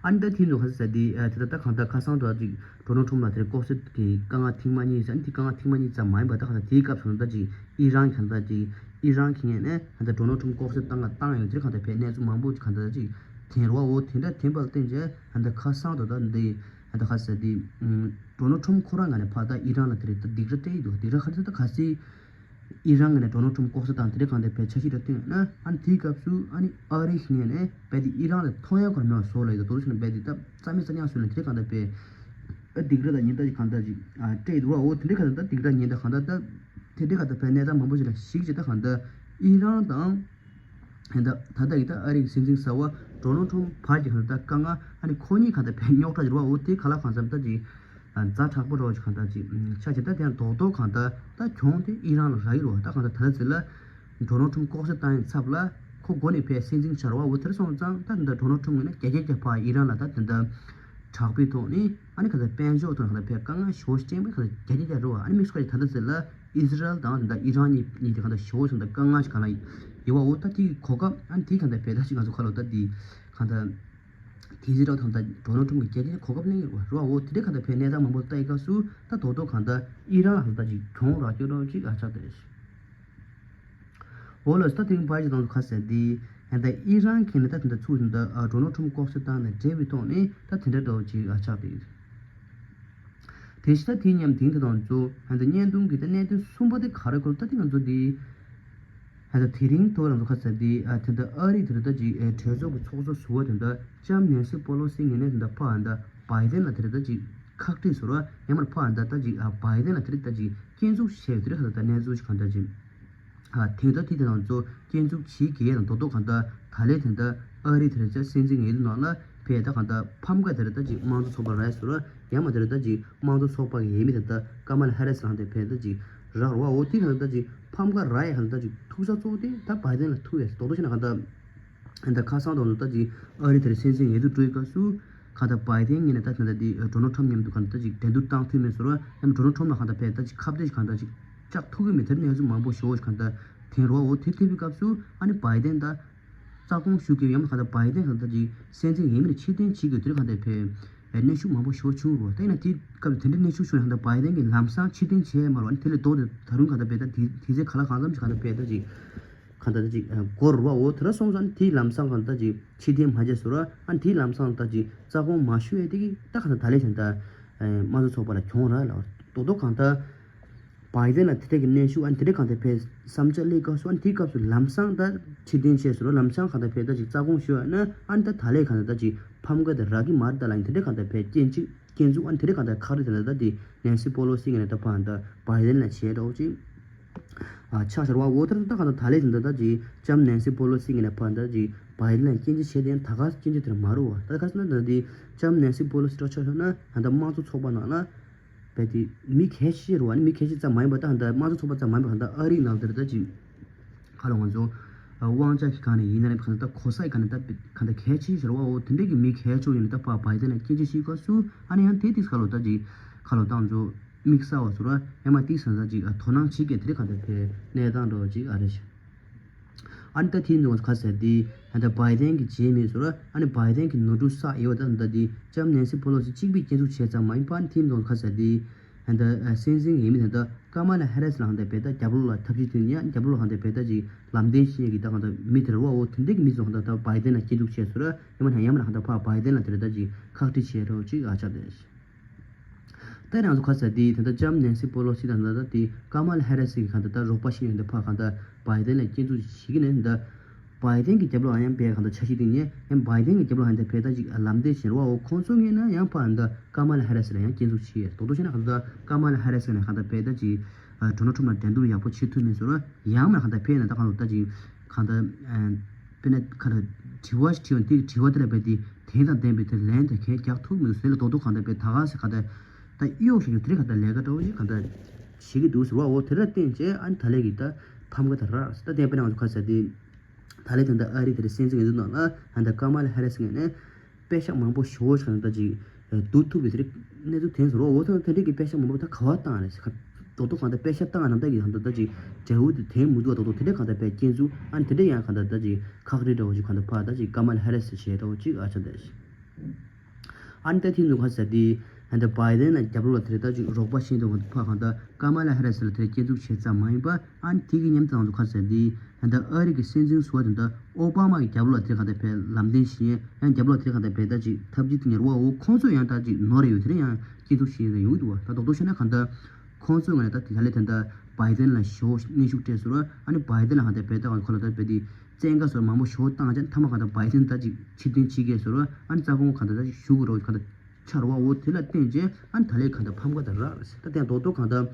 ཨ་ནི་ད་དེའི་ནང་ག་ས་དེ་ཨ་དེ་ད་ད་གང་ལྟར་ཁ་སང་དུ་ཨ་ཅིག་ཌོ་ནལ་ཊམ་ལ་དེར་ལྐོག་ཟ་གི་དཀའ་ངལ་ཐེངས་མ་གཉིས་ཟེར་ཨ་ནི་དེ་དཀའ་ངལ་ཐེངས་མ་གཉིས་ཙམ་མ་ཡིན་པ་ད་གང་ལྟར་དེའི་སྐབས་སུ་ད་ཅིག་ཨི་རན་གང་ལྟར་ཅིག་ཨི་རན་གྱི་ངོས་ནས་ད་ལྟ་ཌོ་ནལ་ཊམ་ལྐོག་ཟ་བཏང་ག་བཏང་ཡོད་དེར་གང་ལྟར་བས་གནས་ཚུལ་མང་པོ་ཅིག་གང་ལྟར་ཅིག་ཐོན་རོ་འོ་དེ་འདྲ་ཐོན་པ་ལ་བརྟེན་བྱས་ད་ལྟ་ཁ་སང་དུ་ད་འདི་ད་ལྟ་ག་ས་དེ་ཌོ་ནལ་ཊམ་ཁོ་རང་ངོས་ནས་ཕར་ད་ཨི་རན་ལ་དེ་རེད་ད་སྡིགས་ར་སྤྲད་ཡོད་འདུག་སྡིགས་ར་ག་རེ་ཟེར་ད་ག་སྲིད། ཨི་རན་ངོས་ནས་ཌོ་ནལ་ཊམ་ལྐོག་ཟ་བཏང་དེ་འདྲ་གང་ལྟར་བས་འཆར་གཞི་འདྲ་བཏོན་ཡོད་ན་ཨ་ནི་དེའི་སྐབས་སུ་ཨ་ནི་ཨ་རི་ངོས་ནས་རྦད་དེ་ཨི་རན་ལ་མཐོང་ཡ་ཁོ་ར་མེད་པ་བཟོ་ལ་ཡོད་ད་དོ་ཚོ་ནས་རྦད་དེ་ད་རྩ་མེད་རྩ་ཉག་བཟོས་ནས་དེ་འདྲ་གང་ལྟར་བས་ཨ་སྡིགས་ར་དང་ཉེན་བརྡ་ཞིག་གང་ལྟར་ཅིག་ཨ་སྤྲད་འདུག་བ་འོ་དེ་འདྲ་གང་ལྟར་ད་སྡིགས་ར་ཉེན་བརྡ་གང་ལྟར་ད་དེ་འདྲ་གང་ལྟར་བས་གནས་སྟངས་མང་པོ་ཞིག་ལ་གཞིགས་བྱས་ད་གང་ལྟར་ཨི་རན་དང་། ད་ད་ལྟ་ཡི་ད་ཨ་རིའི་སྲིད་འཛིན་གསར་བ་ཌོ་ནལ་ཊམ་བར་གྱི་གང་ལྟར་དཀའ་ངལ་ཨ་ནི་ཁོ་གཉིས་གང་ལྟར་བས་རྙོག་དྲ་ཡོད་བ་འོ་དེ་ག་ལ་གང་འཚམ་ད་ཅིག་ཛ་དྲག་པོ་འདྲ་བོ་ཅིག་གང་ལྟར་ཅིག་ཆགས་ཀྱི་ད་དེ་ཡང་རྡོག་རྡོག་གང་ལྟར་ད་གྱོང་དེ་ཨི་རན་ལ་རག་གི་རེད་བ། ད་གང་ལྟར་ད་ལྟ་ཚེ་ལ་ཌོ་ནལ་ཊམ་ལྐོག་ཟ་བཏང་ཡི་ཚབ་ལ་ཁོ་འགོ་ནས་བས་སྲིད་འཛིན་ཆགས་རེད་བ་འོ་དེར་སོང་ཙང་ད་དེ་འདྲ་ཌོ་ནལ་ཊམ་ངོས་ནས་རྒྱ་སྐྱེད་རྒྱག་ཕར་ཨི་རན་ལ་ད་དེ་འདྲ་དྲག་པོའི་ཐོག་ནས་ཨ་ནི་གང་ལྟར་དཔལ་འབྱོར་ཐོག་ནས་གང་ལྟར་བས་དཀའ་ངལ་ཞེ་པོ་ཅིག་བསྐྲུན་པའི་གང་ལྟར་རྒྱ་སྐྱེད་རྒྱག་རེད་བ། ཨ་ནི་དམིགས་སུ་བཀར་ད་ལྟ་ཚེ་ལ། ཨི་སི་རལ་དང་ད་ཨི་རན་གཉིས་གཉིས་དེ་གང་ལྟར་ཞེ་པོ་ཅིག་ད་དཀའ་ངལ་ཞིག་གང་ལ་ཡོད་བ་འོ་ད་དེའི་གོ་སྐབས་ཨ་ནི་དེའི་གང་ལྟར་བས་ད་ཅིག་ང་ཚོ་ཁ་ལོ་ད་དེ་གང་ལྟར་དེ་ཟི་ར་དང་ད་ཌོ་ནལ་ཊམ་གྱི་རྒྱལ་སྤྱིའི་གོ་སྐབས་གླེང་ཡོད་བ་རེད་བ་འོ་དེ་འདྲའི་གང་ལྟར་བས་གནས་སྟངས་མང་པོ་ལྟ་ཡི་སྐབས་སུ་ད་དོ་དོ་གང་ལྟར་ཨི་རན་ལ་ད་ཅིག་གྱོང་རག་སྐྱོ་རོགས་ཅིག་ཨ་ཆགས་ཏེ། འོ་ལ་ད་དེང་བར་ཞིག་དང་ཁ་གསལ་དེ་ད་ཨི་རན་གྱི་ནི་ད་དེ་འདྲ་ཚུགས་ད་ཌོ་ནལ་ཊམ་ལྐོག་ཟ་བཏང་ནས་འབྲེལ་བའི་ཐོག་ནས་ད་དེ་འདྲ་འདྲ་བོ་ཅིག་ཨ་ཆགས་ཏེ། དེ་བཞིན་ད་དེ་མཉམ་དེང་དུ་དང་གཙོ་ཧན་ད་བརྙན་ཐུང་གི་ད་གནད་དོན་གསུམ་པ་དེ་ག་རེ་གོ་ད་དེ་ང་ཚོ་དེ་ཧན་ད་དེ་རིང་ཐོག་རང་ཚོ་ཁ་ཚ་དེ་ཨ་དེ་ད་ཨ་རི་དེ་རེད་ད་ཅིག་ཨེ་གྲོས་ཚོགས་ཀྱི་ཚོགས་གཙོ་ཟུར་པ་དེ་ད་ལྕམ་ནེན་སི་པོ་ལོ་སི་ངོས་ནས་དེ་ད་ཕ་ཧན་ད་བྷའི་ཏན་ལ་དེ་རེད་ད་ཅིག་ཁག་དཀྲིས་ཟུར་པ་ཡང་མར་ཕ་ཧན་ད་ད་ཅིག་ཨ་བྷའི་ཏན་ལ་དེ་རེད་ད་ཅིག་སྐྱོན་འཛུགས་བྱས་ཡོད་དེ་རེད་ཁ་ཚ་ད་གནས་ཚུལ་ཞིག་གང་ད་ཅིག་ཨ་དེང་ད་དེ་དེ་དང་གཙོ་སྐྱོན་འཛུགས་བྱེད་དགོས་ཡ་དང་རྡོག་རྡོག་གང་ལྟར་ད་ལས་དེ་འདྲ་ཨ་རི་དེ་རེད་ཚེ་སྲིད་འཛིན་ངེས་ལུགས་ནང་ལ་ཕེ་ད་གང་ལྟར་ཕམ་ཁ་དེ་རེད་ད་ཅིག་དམངས་གཙོ་ཚོགས་པ་རེད་ཟེར་བ་ཡང་མ་དེ་རེད་ད་ཅིག་དམངས་གཙོ་ཚོགས་པ་གི་འོས་མི་དེ་ད་ཀ་མ་ལ་ཧ་རེ་སི་རང་དེ་ཕེ་ད་ཅིག་རག་རོ་བ་འོ་དེ་གང་ལྟར་ད་ཅིག་ཕམ་ཁ་ར་ཡ་གང་ལྟར་ད་ཅིག་ཐུག་ས་གཙོ་བོ་དེ་ད་བྷའི་ཏན་ལ་ཐུག་ཡ་རྡོག་རྡོག་བྱས་ན་གང་ལྟར། ད་ཁ་སང་དང་ད་ཅིག་ཨ་རི་དེར་སྲིད་འཛིན་འོས་བསྡུ་སྤྲོད་སྐབས་སུ་ཁ་ད་བྷའི་ཏན་ངོས་ནས་ད་ད་ད་དེ་ཌོ་ནལ་ཊམ་མཉམ་དུ་གང་ད་ཅིག་འགྲན་བསྡུར་བཏང་ཐུབ་མེད་ཟེར་བ་ཡང་ཌོ་ནལ་ཊམ་ལ་གང་ད་བས་ད་ཅིག་ཁ་གཏད་ཅིག་གང་ད་ཅིག་བཅག་ཐུབ་ཀྱི་མེད་དེར་གནས་ཚུལ་མང་པོ་ཞེ་པོ་ཞིག་གང་ད་ཐོན་རོ་འོ་དེ་ཐེབས་པའི་སྐབས་སུ་ཨ་ནི་བྷའི་ཏན་ད་ རྩ་དགོངས་ཞུ་གི་ཡོད་མ་གང་ལྟར་བའི་ཌེན་གང་ལྟར་ཅིག་སྲིད་འཛིན་ཡིན་མིན་ཕྱིར་འཐེན་བྱེད་དགོས་དེ་གང་ལྟར་བས་གནོན་ཤུགས་མང་པོ་ཞེ་པོ་བྱུང་རོ། ད་ཡིན་ན་དེ་སྐབས་དེ་འདྲ་གནོན་ཤུགས་བྱུང་ན་གང་ལྟར་བའི་ཌེན་གྱི་ལམ་སང་ཕྱིར་འཐེན་བྱས་མ་རོ། ཨ་ནི་དེ་ལས་ལྡོག་སྟེ་ད་རུང་གང་ལྟར་བས་ད་དེ་དེ་ཚེ་ག་ལ་གང་འཚམ་ཞིག་གང་ལྟར་བས་ད་ཅིག་གང་ལྟར་ད་ཅིག་འགོར་བ་འོ་དེ་འདྲ་སོང་ཙང་དེའི་ལམ་སང་གང་ལྟར་ཅིག་ཕྱིར་འཐེན་མ་བྱས་སོ་ར། ཨ་ནི་དེའི་ལམ་སང་ད་ཅིག་རྩ་དགོངས་མ་ཞུ་ཡས་དེ་གི་ད་གང་ལྟར་ད་ལས་དེ་ད་དམངས་གཙོ་ཚོགས་པ་ལ་གྱོང་རག་ལ་རྡོག་རྡོག་གང་ལྟར། བའི་ཌེན་ལ་དེ་འདྲ་གི་གནོན་ཤུགས་ཨ་ནི་དེ་འདྲ་གང་ལྟར་བས་བསམ་འཆར་སླེབས་སྐབས་སུ་ཨ་ནི་དེའི་སྐབས་སུ་ལམ་སང་ད་ཕྱིར་འཐེན་བྱས་སོ་ར། ལམ་སང་གང་ལྟར་བས་ད་ཅིག་རྩ་དགོངས་ཞུ་ཡ་ན་ཨ་ནི་ད་ད་ལས་གང་ལྟར་ད་ཅིག་ཕམ་ཁ་དེ་རག་གི་མ་རེད་ད་ལ་ཨ་ནི་དེ་འདྲ་གང་ལྟར་བས་སྐྱོན་བརྗོད་སྐྱོན་འཛུགས་ཨ་ནི་དེ་འདྲ་གང་ལྟར་ཁག་རེད་དེ་ལ་ད་དེ་ནན་སི་པོ་ལོ་སི་ངོས་ནས་ད་ཕར་ད་བའི་ཌེན་ལ་བྱས་འདྲ་བོ་ཅིག་ཨ་ཆགས་ཤར་བ་འོ་ཐར་ད་གང་ལྟར་ད་ལས་དེ་འདྲ་ད་ཅིག་ལྕམ་ནན་སི་པོ་ལོ་སི་ངོས་ནས་ཕར་ད་ཅིག་བའི་ཌེན་ལ་སྐྱོན་བརྗོད་བྱས་དེ་ད་ག་སྐྱོན་བརྗོད་དེ་མ་རུ་བ་ད་ག་ས་ན་ད་དེ་ལྕམ་ནན་སི་པོ་ལོ་སི་ཏྲ་ཆགས་ཤོར་ན་ད་ལྟ་དམངས་གཙོ་ཚོགས་པ་ནང་ལ། བས་དེ་མི་གལ་ཆེ་རུ་བ་ནི་མི་གལ་ཆེ་ཙམ་མ་ཡིན་པ་ད་ཧ་འདྲ་དམངས་གཙོ་ཚོགས་པ་ཙམ་མ་ཡིན་པ་ཧ་འདྲ་ཨ་རིའི་ནང་དེར་ད་ཅིག་ཁ་ལོ་ང་ཚོ་དབང་ཆ་གི་སྒང་ནས་ཡིན་ན་རེད་ཧ་འདྲ་ད་གོ་ས་ཡི་སྒང་ནས་ད་ཧ་འདྲ་གལ་ཆེ་ཤོས་རུ་བ་འོ་དེ་འདྲས་ཀྱི་མི་གལ་ཆེ་བོ་ཡིན་ན་ད་ཕ་བའི་ཌེན་ལ་སྐྱོན་བརྗོད་ཞིག་ག་སུ་ཨ་ནི་ཡང་དེ་དུས་ཁ་ལོ་ད་ཅིག་ཁ་ལོ་ད་ང་ཚོ་དམིགས་བསལ་བ་ཚོ་ར་ཡང་མ་དེའི་སང་ད་ཅིག་དོ་སྣང་བྱེད་མཁན་དེ་འདྲས་ཧ་འདྲ་བས་གནས་སྟངས་འདྲ་བོ་ཅིག་ཨ་རེ་ཞིག་ཨ་ནི་ད་དེའི་ནང་ག་ས་དེ་ཧ་འདྲ་བའི་ཌེན་གྱི་རྗེས་མི་ཚོ་ར་ཨ་ནི་བའི་ཌེན་གྱི་ནོར་འཁྲུལ་བསགས་ཡོད་ད་ད་དེ་ལྕམ་ནན་སི་པོ་ལོ་སི་གཅིག་པུས་སྐྱོན་འཛུགས་བྱས་ཙམ་མ་ཡིན་པ་ཨ་ནི་དེའི་ནང་ག་ས་དེ་ཧ་འདྲ་སྲིད་འཛིན་ཡིན་མི་ད་ད་ཀ་མ་ལ་ཧེ་རེ་སི་ལ་ཧ་འདྲ་བས་ད་རྒྱབ་ལོགས་ལ་ཐབས་ཇུས་དེ་ཡང་རྒྱབ་ལོགས་ལ་ཧ་འདྲ་བས་ད་ཅིག་ལམ་སྟོན་བྱེད་ཀྱི་ད་གང་ད་མི་དེ་ར་བ་འོ་དེ་འདྲས་ཀྱི་མི་ཚོ་ཧ་འདྲ་ད་བའི་ཌེན་ལ་སྐྱོན་འཛུགས་བྱས་ཚོ་ར་ཡང་མ་ན་ཡང་མ་ན་ཧ་འདྲ་ཕ་བའི་ཌེན་ལ་དེ་ར་ད་ཅིག་ཁག་དཀྲི་བྱས་རོགས་ཅིག་ཨ་ཆགས་དེ། ད་རང་ཚོ་ག་ས་དེ་ད་ལྟ་ལྕམ་ནན་སི་པོ་ལོ་སི་དང་ད་ལྟ་དེ་ཀ་མ་ལ་ཧེ་རེ་སི་གི་གང་ལྟར་ད་རོགས་པ་ཞིག་ཡོད་འདི་ཕ་གང་ལྟར་བའི་ཌེན་ལ་སྐྱོན་འཛུགས་བྱེད་ཀྱི་ནས་ད་བའི་ཌེན་གྱི་རྒྱབ་ལོགས་ཡང་བས་གང་ལྟར་འཆར་གཞི་དེ་ཉེ་ཡང་བའི་ཌེན་གྱི་རྒྱབ་ལོགས་ཡང་དེ་བས་ད་ཅིག་ལམ་སྟོན་བྱེད་རོགས་འོ་ཁོང་ཚོ་ངེས་ན་ཡང་ཕ་ད་ཀ་མ་ལ་ཧེ་རེ་སི་ལ་ཡང་སྐྱོན་འཛུགས་བྱེད་ཡས་རྡོག་རྡོག་བྱས་ན་གང་ལྟར་ཀ་མ་ལ་ཧེ་རེ་སི་ནས་གང་ལྟར་བས་ད་ཅིག་ཌོ་ནལ་ཊམ་ལ་འགྲན་བསྡུར་ཡག་པོ་བྱེད་ཐུབ་མེད་སོང་ར་ཡང་མ་གང་ལྟར་བས་ན་ད་གང་ལྟར་ད་ཅིག་གང་ལྟར་དཔེར་ན་ཁ་ལ་དྲི་བ་ཞིག་དྲིས་ཡོང་དེ་དྲི་བ་དེ་ལ་བས་དེ་དེ་དང་ལྡན་པའི་དེ་ལན་དེ་གས་རྒྱག་ཐུབ་མི་འདུག་ཟེར་ལ་རྡོག་རྡོག་གང་ལྟར་བས་ད་ག་ཟེ་གང་ལྟར་ད་གཡོག་ཞིག་ཡོད་དེ་རེད་གང་ལྟར་ལས་ཀ་འདྲ་བོ་ཞིག་གང་ལྟར་བྱེད་ཀྱི་འདུག་ཟེར་བ་འོ་དེ་ལ་བརྟེན་བྱས་ཨ་ནི་ད་ལས་ཀྱི་ད་ཕམ་ཁ་ད་རག་ཟེར་ད་བསྟན་པ་ནང་ཚོ་ཁ་ཟེར་དེ་ད་ལས་དེ་འདྲ་ཨ་རི་དེ་རེད་སྲིད་འཛིན་ཡིན་འདུག་ནང་ལ་ཨ་ད་ཀ་མ་ལ་ཧེ་རེ་སི་ངོས་ནས་པེ་ཤག་མང་པོ་ཞེ་པོ་ཞིག་གང་ལྟར་ཅིག་བསྡུ་ཐུབ་པའི་དེ་རིགས་གནས་ཚུལ་ཐོན་སོང་རོ། འོ་ཐོན་དེ་འདྲས་ཀྱི་པེ་ཤག་མང་པོ་ད་ག་བ་བཏང་རེད་ཟེར་ཁ་རྡོག་རྡོག་གང་ལྟར་པེ་ཤག་བཏང་ནམ་ད་ཀྱི་གང་ལྟར་ད་ཅིག་འབྲས་བུ་དེ་ཐོན་མི་འདུག་བ་རྡོག་རྡོག་དེ་འདྲས་གང་ལྟར་པས་སྐྱོན་འཛུགས་ཨ་ནི་དེ་འདྲས་ཡང་གང་ལྟར་ད་ཅིག་ཁག་རེད་འདྲ་བོ་ཅིག་གང་ལྟར་ཕ་ད་ཅིག་ཀ་མ་ལ་ཧེ་རེ་སི་བྱས་འདྲ་བོ་ཅིག་ཨ་ཆ་ད་ཅིག་ཨ་ནི་ད་ཐིན་འདུག་ག་ཟེར་དེ་ཨ་ནི་ད་བའི་ཌེན་ལ་རྒྱབ་ལོགས་ལ་དེ་རེད་ད་ཅིག་རོགས་པ་བྱེད་འདུག་ག་ཕ་གང་ལྟར་ཀ་མ་ལ་ཧེ་རེ་སི་ལ་དེ་སྐྱོན་འཛུགས་བྱས་ཙམ་མ་ཡིན་པ། ཨ་ནི་དེ་གི་མཉམ་དུ་ང་ཚོ་ག་ཟེར་དེ་ཨ་ནི་ད་ཨ་རི་གི་སྲིད་འཛིན་ཟུར་པ་དེ་འདྲ་ཨོ་བྷ་མ་གི་རྒྱབ་ལོགས་དེ་ག་དེ་བས་ལམ་སྟོན་བྱེད་ཡས་ཡང་རྒྱབ་ལོགས་དེ་ག་དེ་བས་ད་ཅིག་ཐབས་ཇུས་དེ་ཉེར་བ་འོ་ཁོང་ཚོ་ཡང་ད་ཅིག་ནོར་ཡོད་དེ་ཡང་སྐྱོན་འཛུགས་བྱེད་ཡས་ཡོང་གི་འདུག་བ། ད་རྡོག་རྡོག་བཤད་ན་ག་ད་ཁོང་ཚོ་ངོས་ནས་ད་དེ་ད་ལས་དེ་འདྲ་བའི་ཌེན་ལ་ཞོ་གནོན་ཤུགས་སྤྲད་ཟེར་བ་ཨ་ནི་བའི་ཌེན་ལ་ག་དེ་བས་ད་ཁོ་ལ་ད་བས་དེ་བཙན་བཀའ་ཟེར་མང་པོ་ཞོ་བཏང་ཅན་མཐའ་མ་ག་ད་བའི་ཌེན་ད་ཅིག་ཕྱིར་འཐེན་བྱེད་གས་ཟེར་བ་ཨ་ནི་རྩ་དགོངས་ག་ད་ད་ཅིག་ཞུ་དགོས་རོགས་ག་ད། ཆར་བ་འོ་དེ་ལ་བརྟེན་བྱས་ཨ་ནི་ད་ལས་གང་ལྟར་ཕམ་ཁ་དང་རག་རེད་ཟེར། ད་དེ་རྡོག་རྡོག་གང་ལྟར་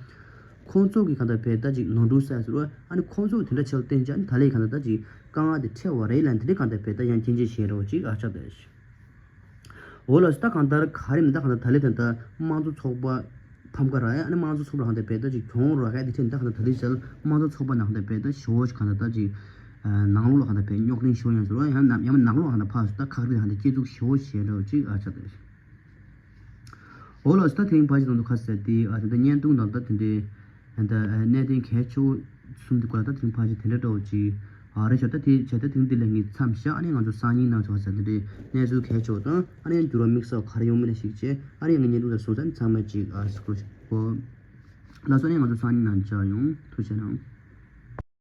ཁོང་ཚོ་གི་གང་ལྟར་བས་ད་ཅིག་ནོར་འཁྲུལ་བསགས་ཟེར་བ་ཨ་ནི་ཁོང་ཚོ་གི་དེ་འདྲ་ཆེ་ལ་བརྟེན་བྱས་ཨ་ནི་ད་ལས་གང་ལྟར་ད་ཅིག་དཀའ་ངལ་དེ་འཕྲད་པ་རེད་ལ་དེ་འདྲའི་གང་ལྟར་བས་ད་ཡང་སྐྱོན་བརྗོད་བྱས་རོགས་ཅིག་ཨ་ཆགས་ད་ཞིག་འོ་ལགས་སོ། ད་གང་ལྟར་ག་རེ་མིན་ད་གང་ལྟར་ད་ལས་དེ་ད་དམངས་གཙོ་ཚོགས་པ་ཕམ་ཁ་རག་ཡ་ཨ་ནི་དམངས་གཙོ་ཚོགས་པ་གང་ལྟར་བས་ད་ཅིག་གྱོང་རག་ཡ་དེ་འཕྲད་ད་གང་ལྟར་ད་ལས་ཟེར་དམངས་གཙོ་ཚོགས་པ་ནང་ལྟར་བས་ད་ཞོ་ཞིག་གང་ལྟར་ད་ཅིག་ནང་ལོགས་ལ་གང་ལྟར་བས་རྙོག་དྲིན་ཞོ་ཡང་ཟེར་བ་ཡང་ནམ་ཡང་ནང་ལོགས་གང་ལྟར་ཕར་སོ་ད་ཁག་རིགས་གང་ལྟར་སྐྱེ་འཛུགས་ཞོ་བྱས་རོགས་ཅིག་ཨ་ཆགས་ད་ཞིག་འོ་ལགས་སོ། ད་དེ་རིང་ཕལ་ཆེར་དང་དུ་ཁ་གསལ་ཏེ་ཨ་ད་ལྟ་བརྙན་ཐུང་དང་ད་དེ་འདྲའི་ད་གནད་དོན་གལ་ཆེ་བོ་གསུམ་དེ་སྐོར་ལ་ད་དེ་རིང་ཕལ་ཆེར་དེ་འདྲ་འདྲ་བོ་ཅིག་ཨ་རེད་ཤག་ད་དེ་བྱས་ད་དེ་རིང་འདི་ལ་ངས་མཚམས་བཞག་ཨ་ནི་ང་ཚོ་སང་ཉིན་ནང་ཚོ་ཁ་གསལ་དེ་འདྲའི་གནས་ཚུལ་གལ་ཆེ་བོ་དང་ཨ་ནི་འགྱུར་བ་དམིགས་བསལ་ག་རེ་ཡོང་མིན་ལ་གཞིགས་བྱས་ཨ་ནི་ངའི་བརྙན་ཐུང་ལ་བཟོ་ཚར་ཚང་མ་ཅིག་ཨ་སྐོར་ཞིག་གོ། ལགས་སོ། ཨ་ནི་ང་ཚོ་སང་ཉིན་ནང་མཇལ་ཡོང་། ཐུགས་རྗེ་གནང་།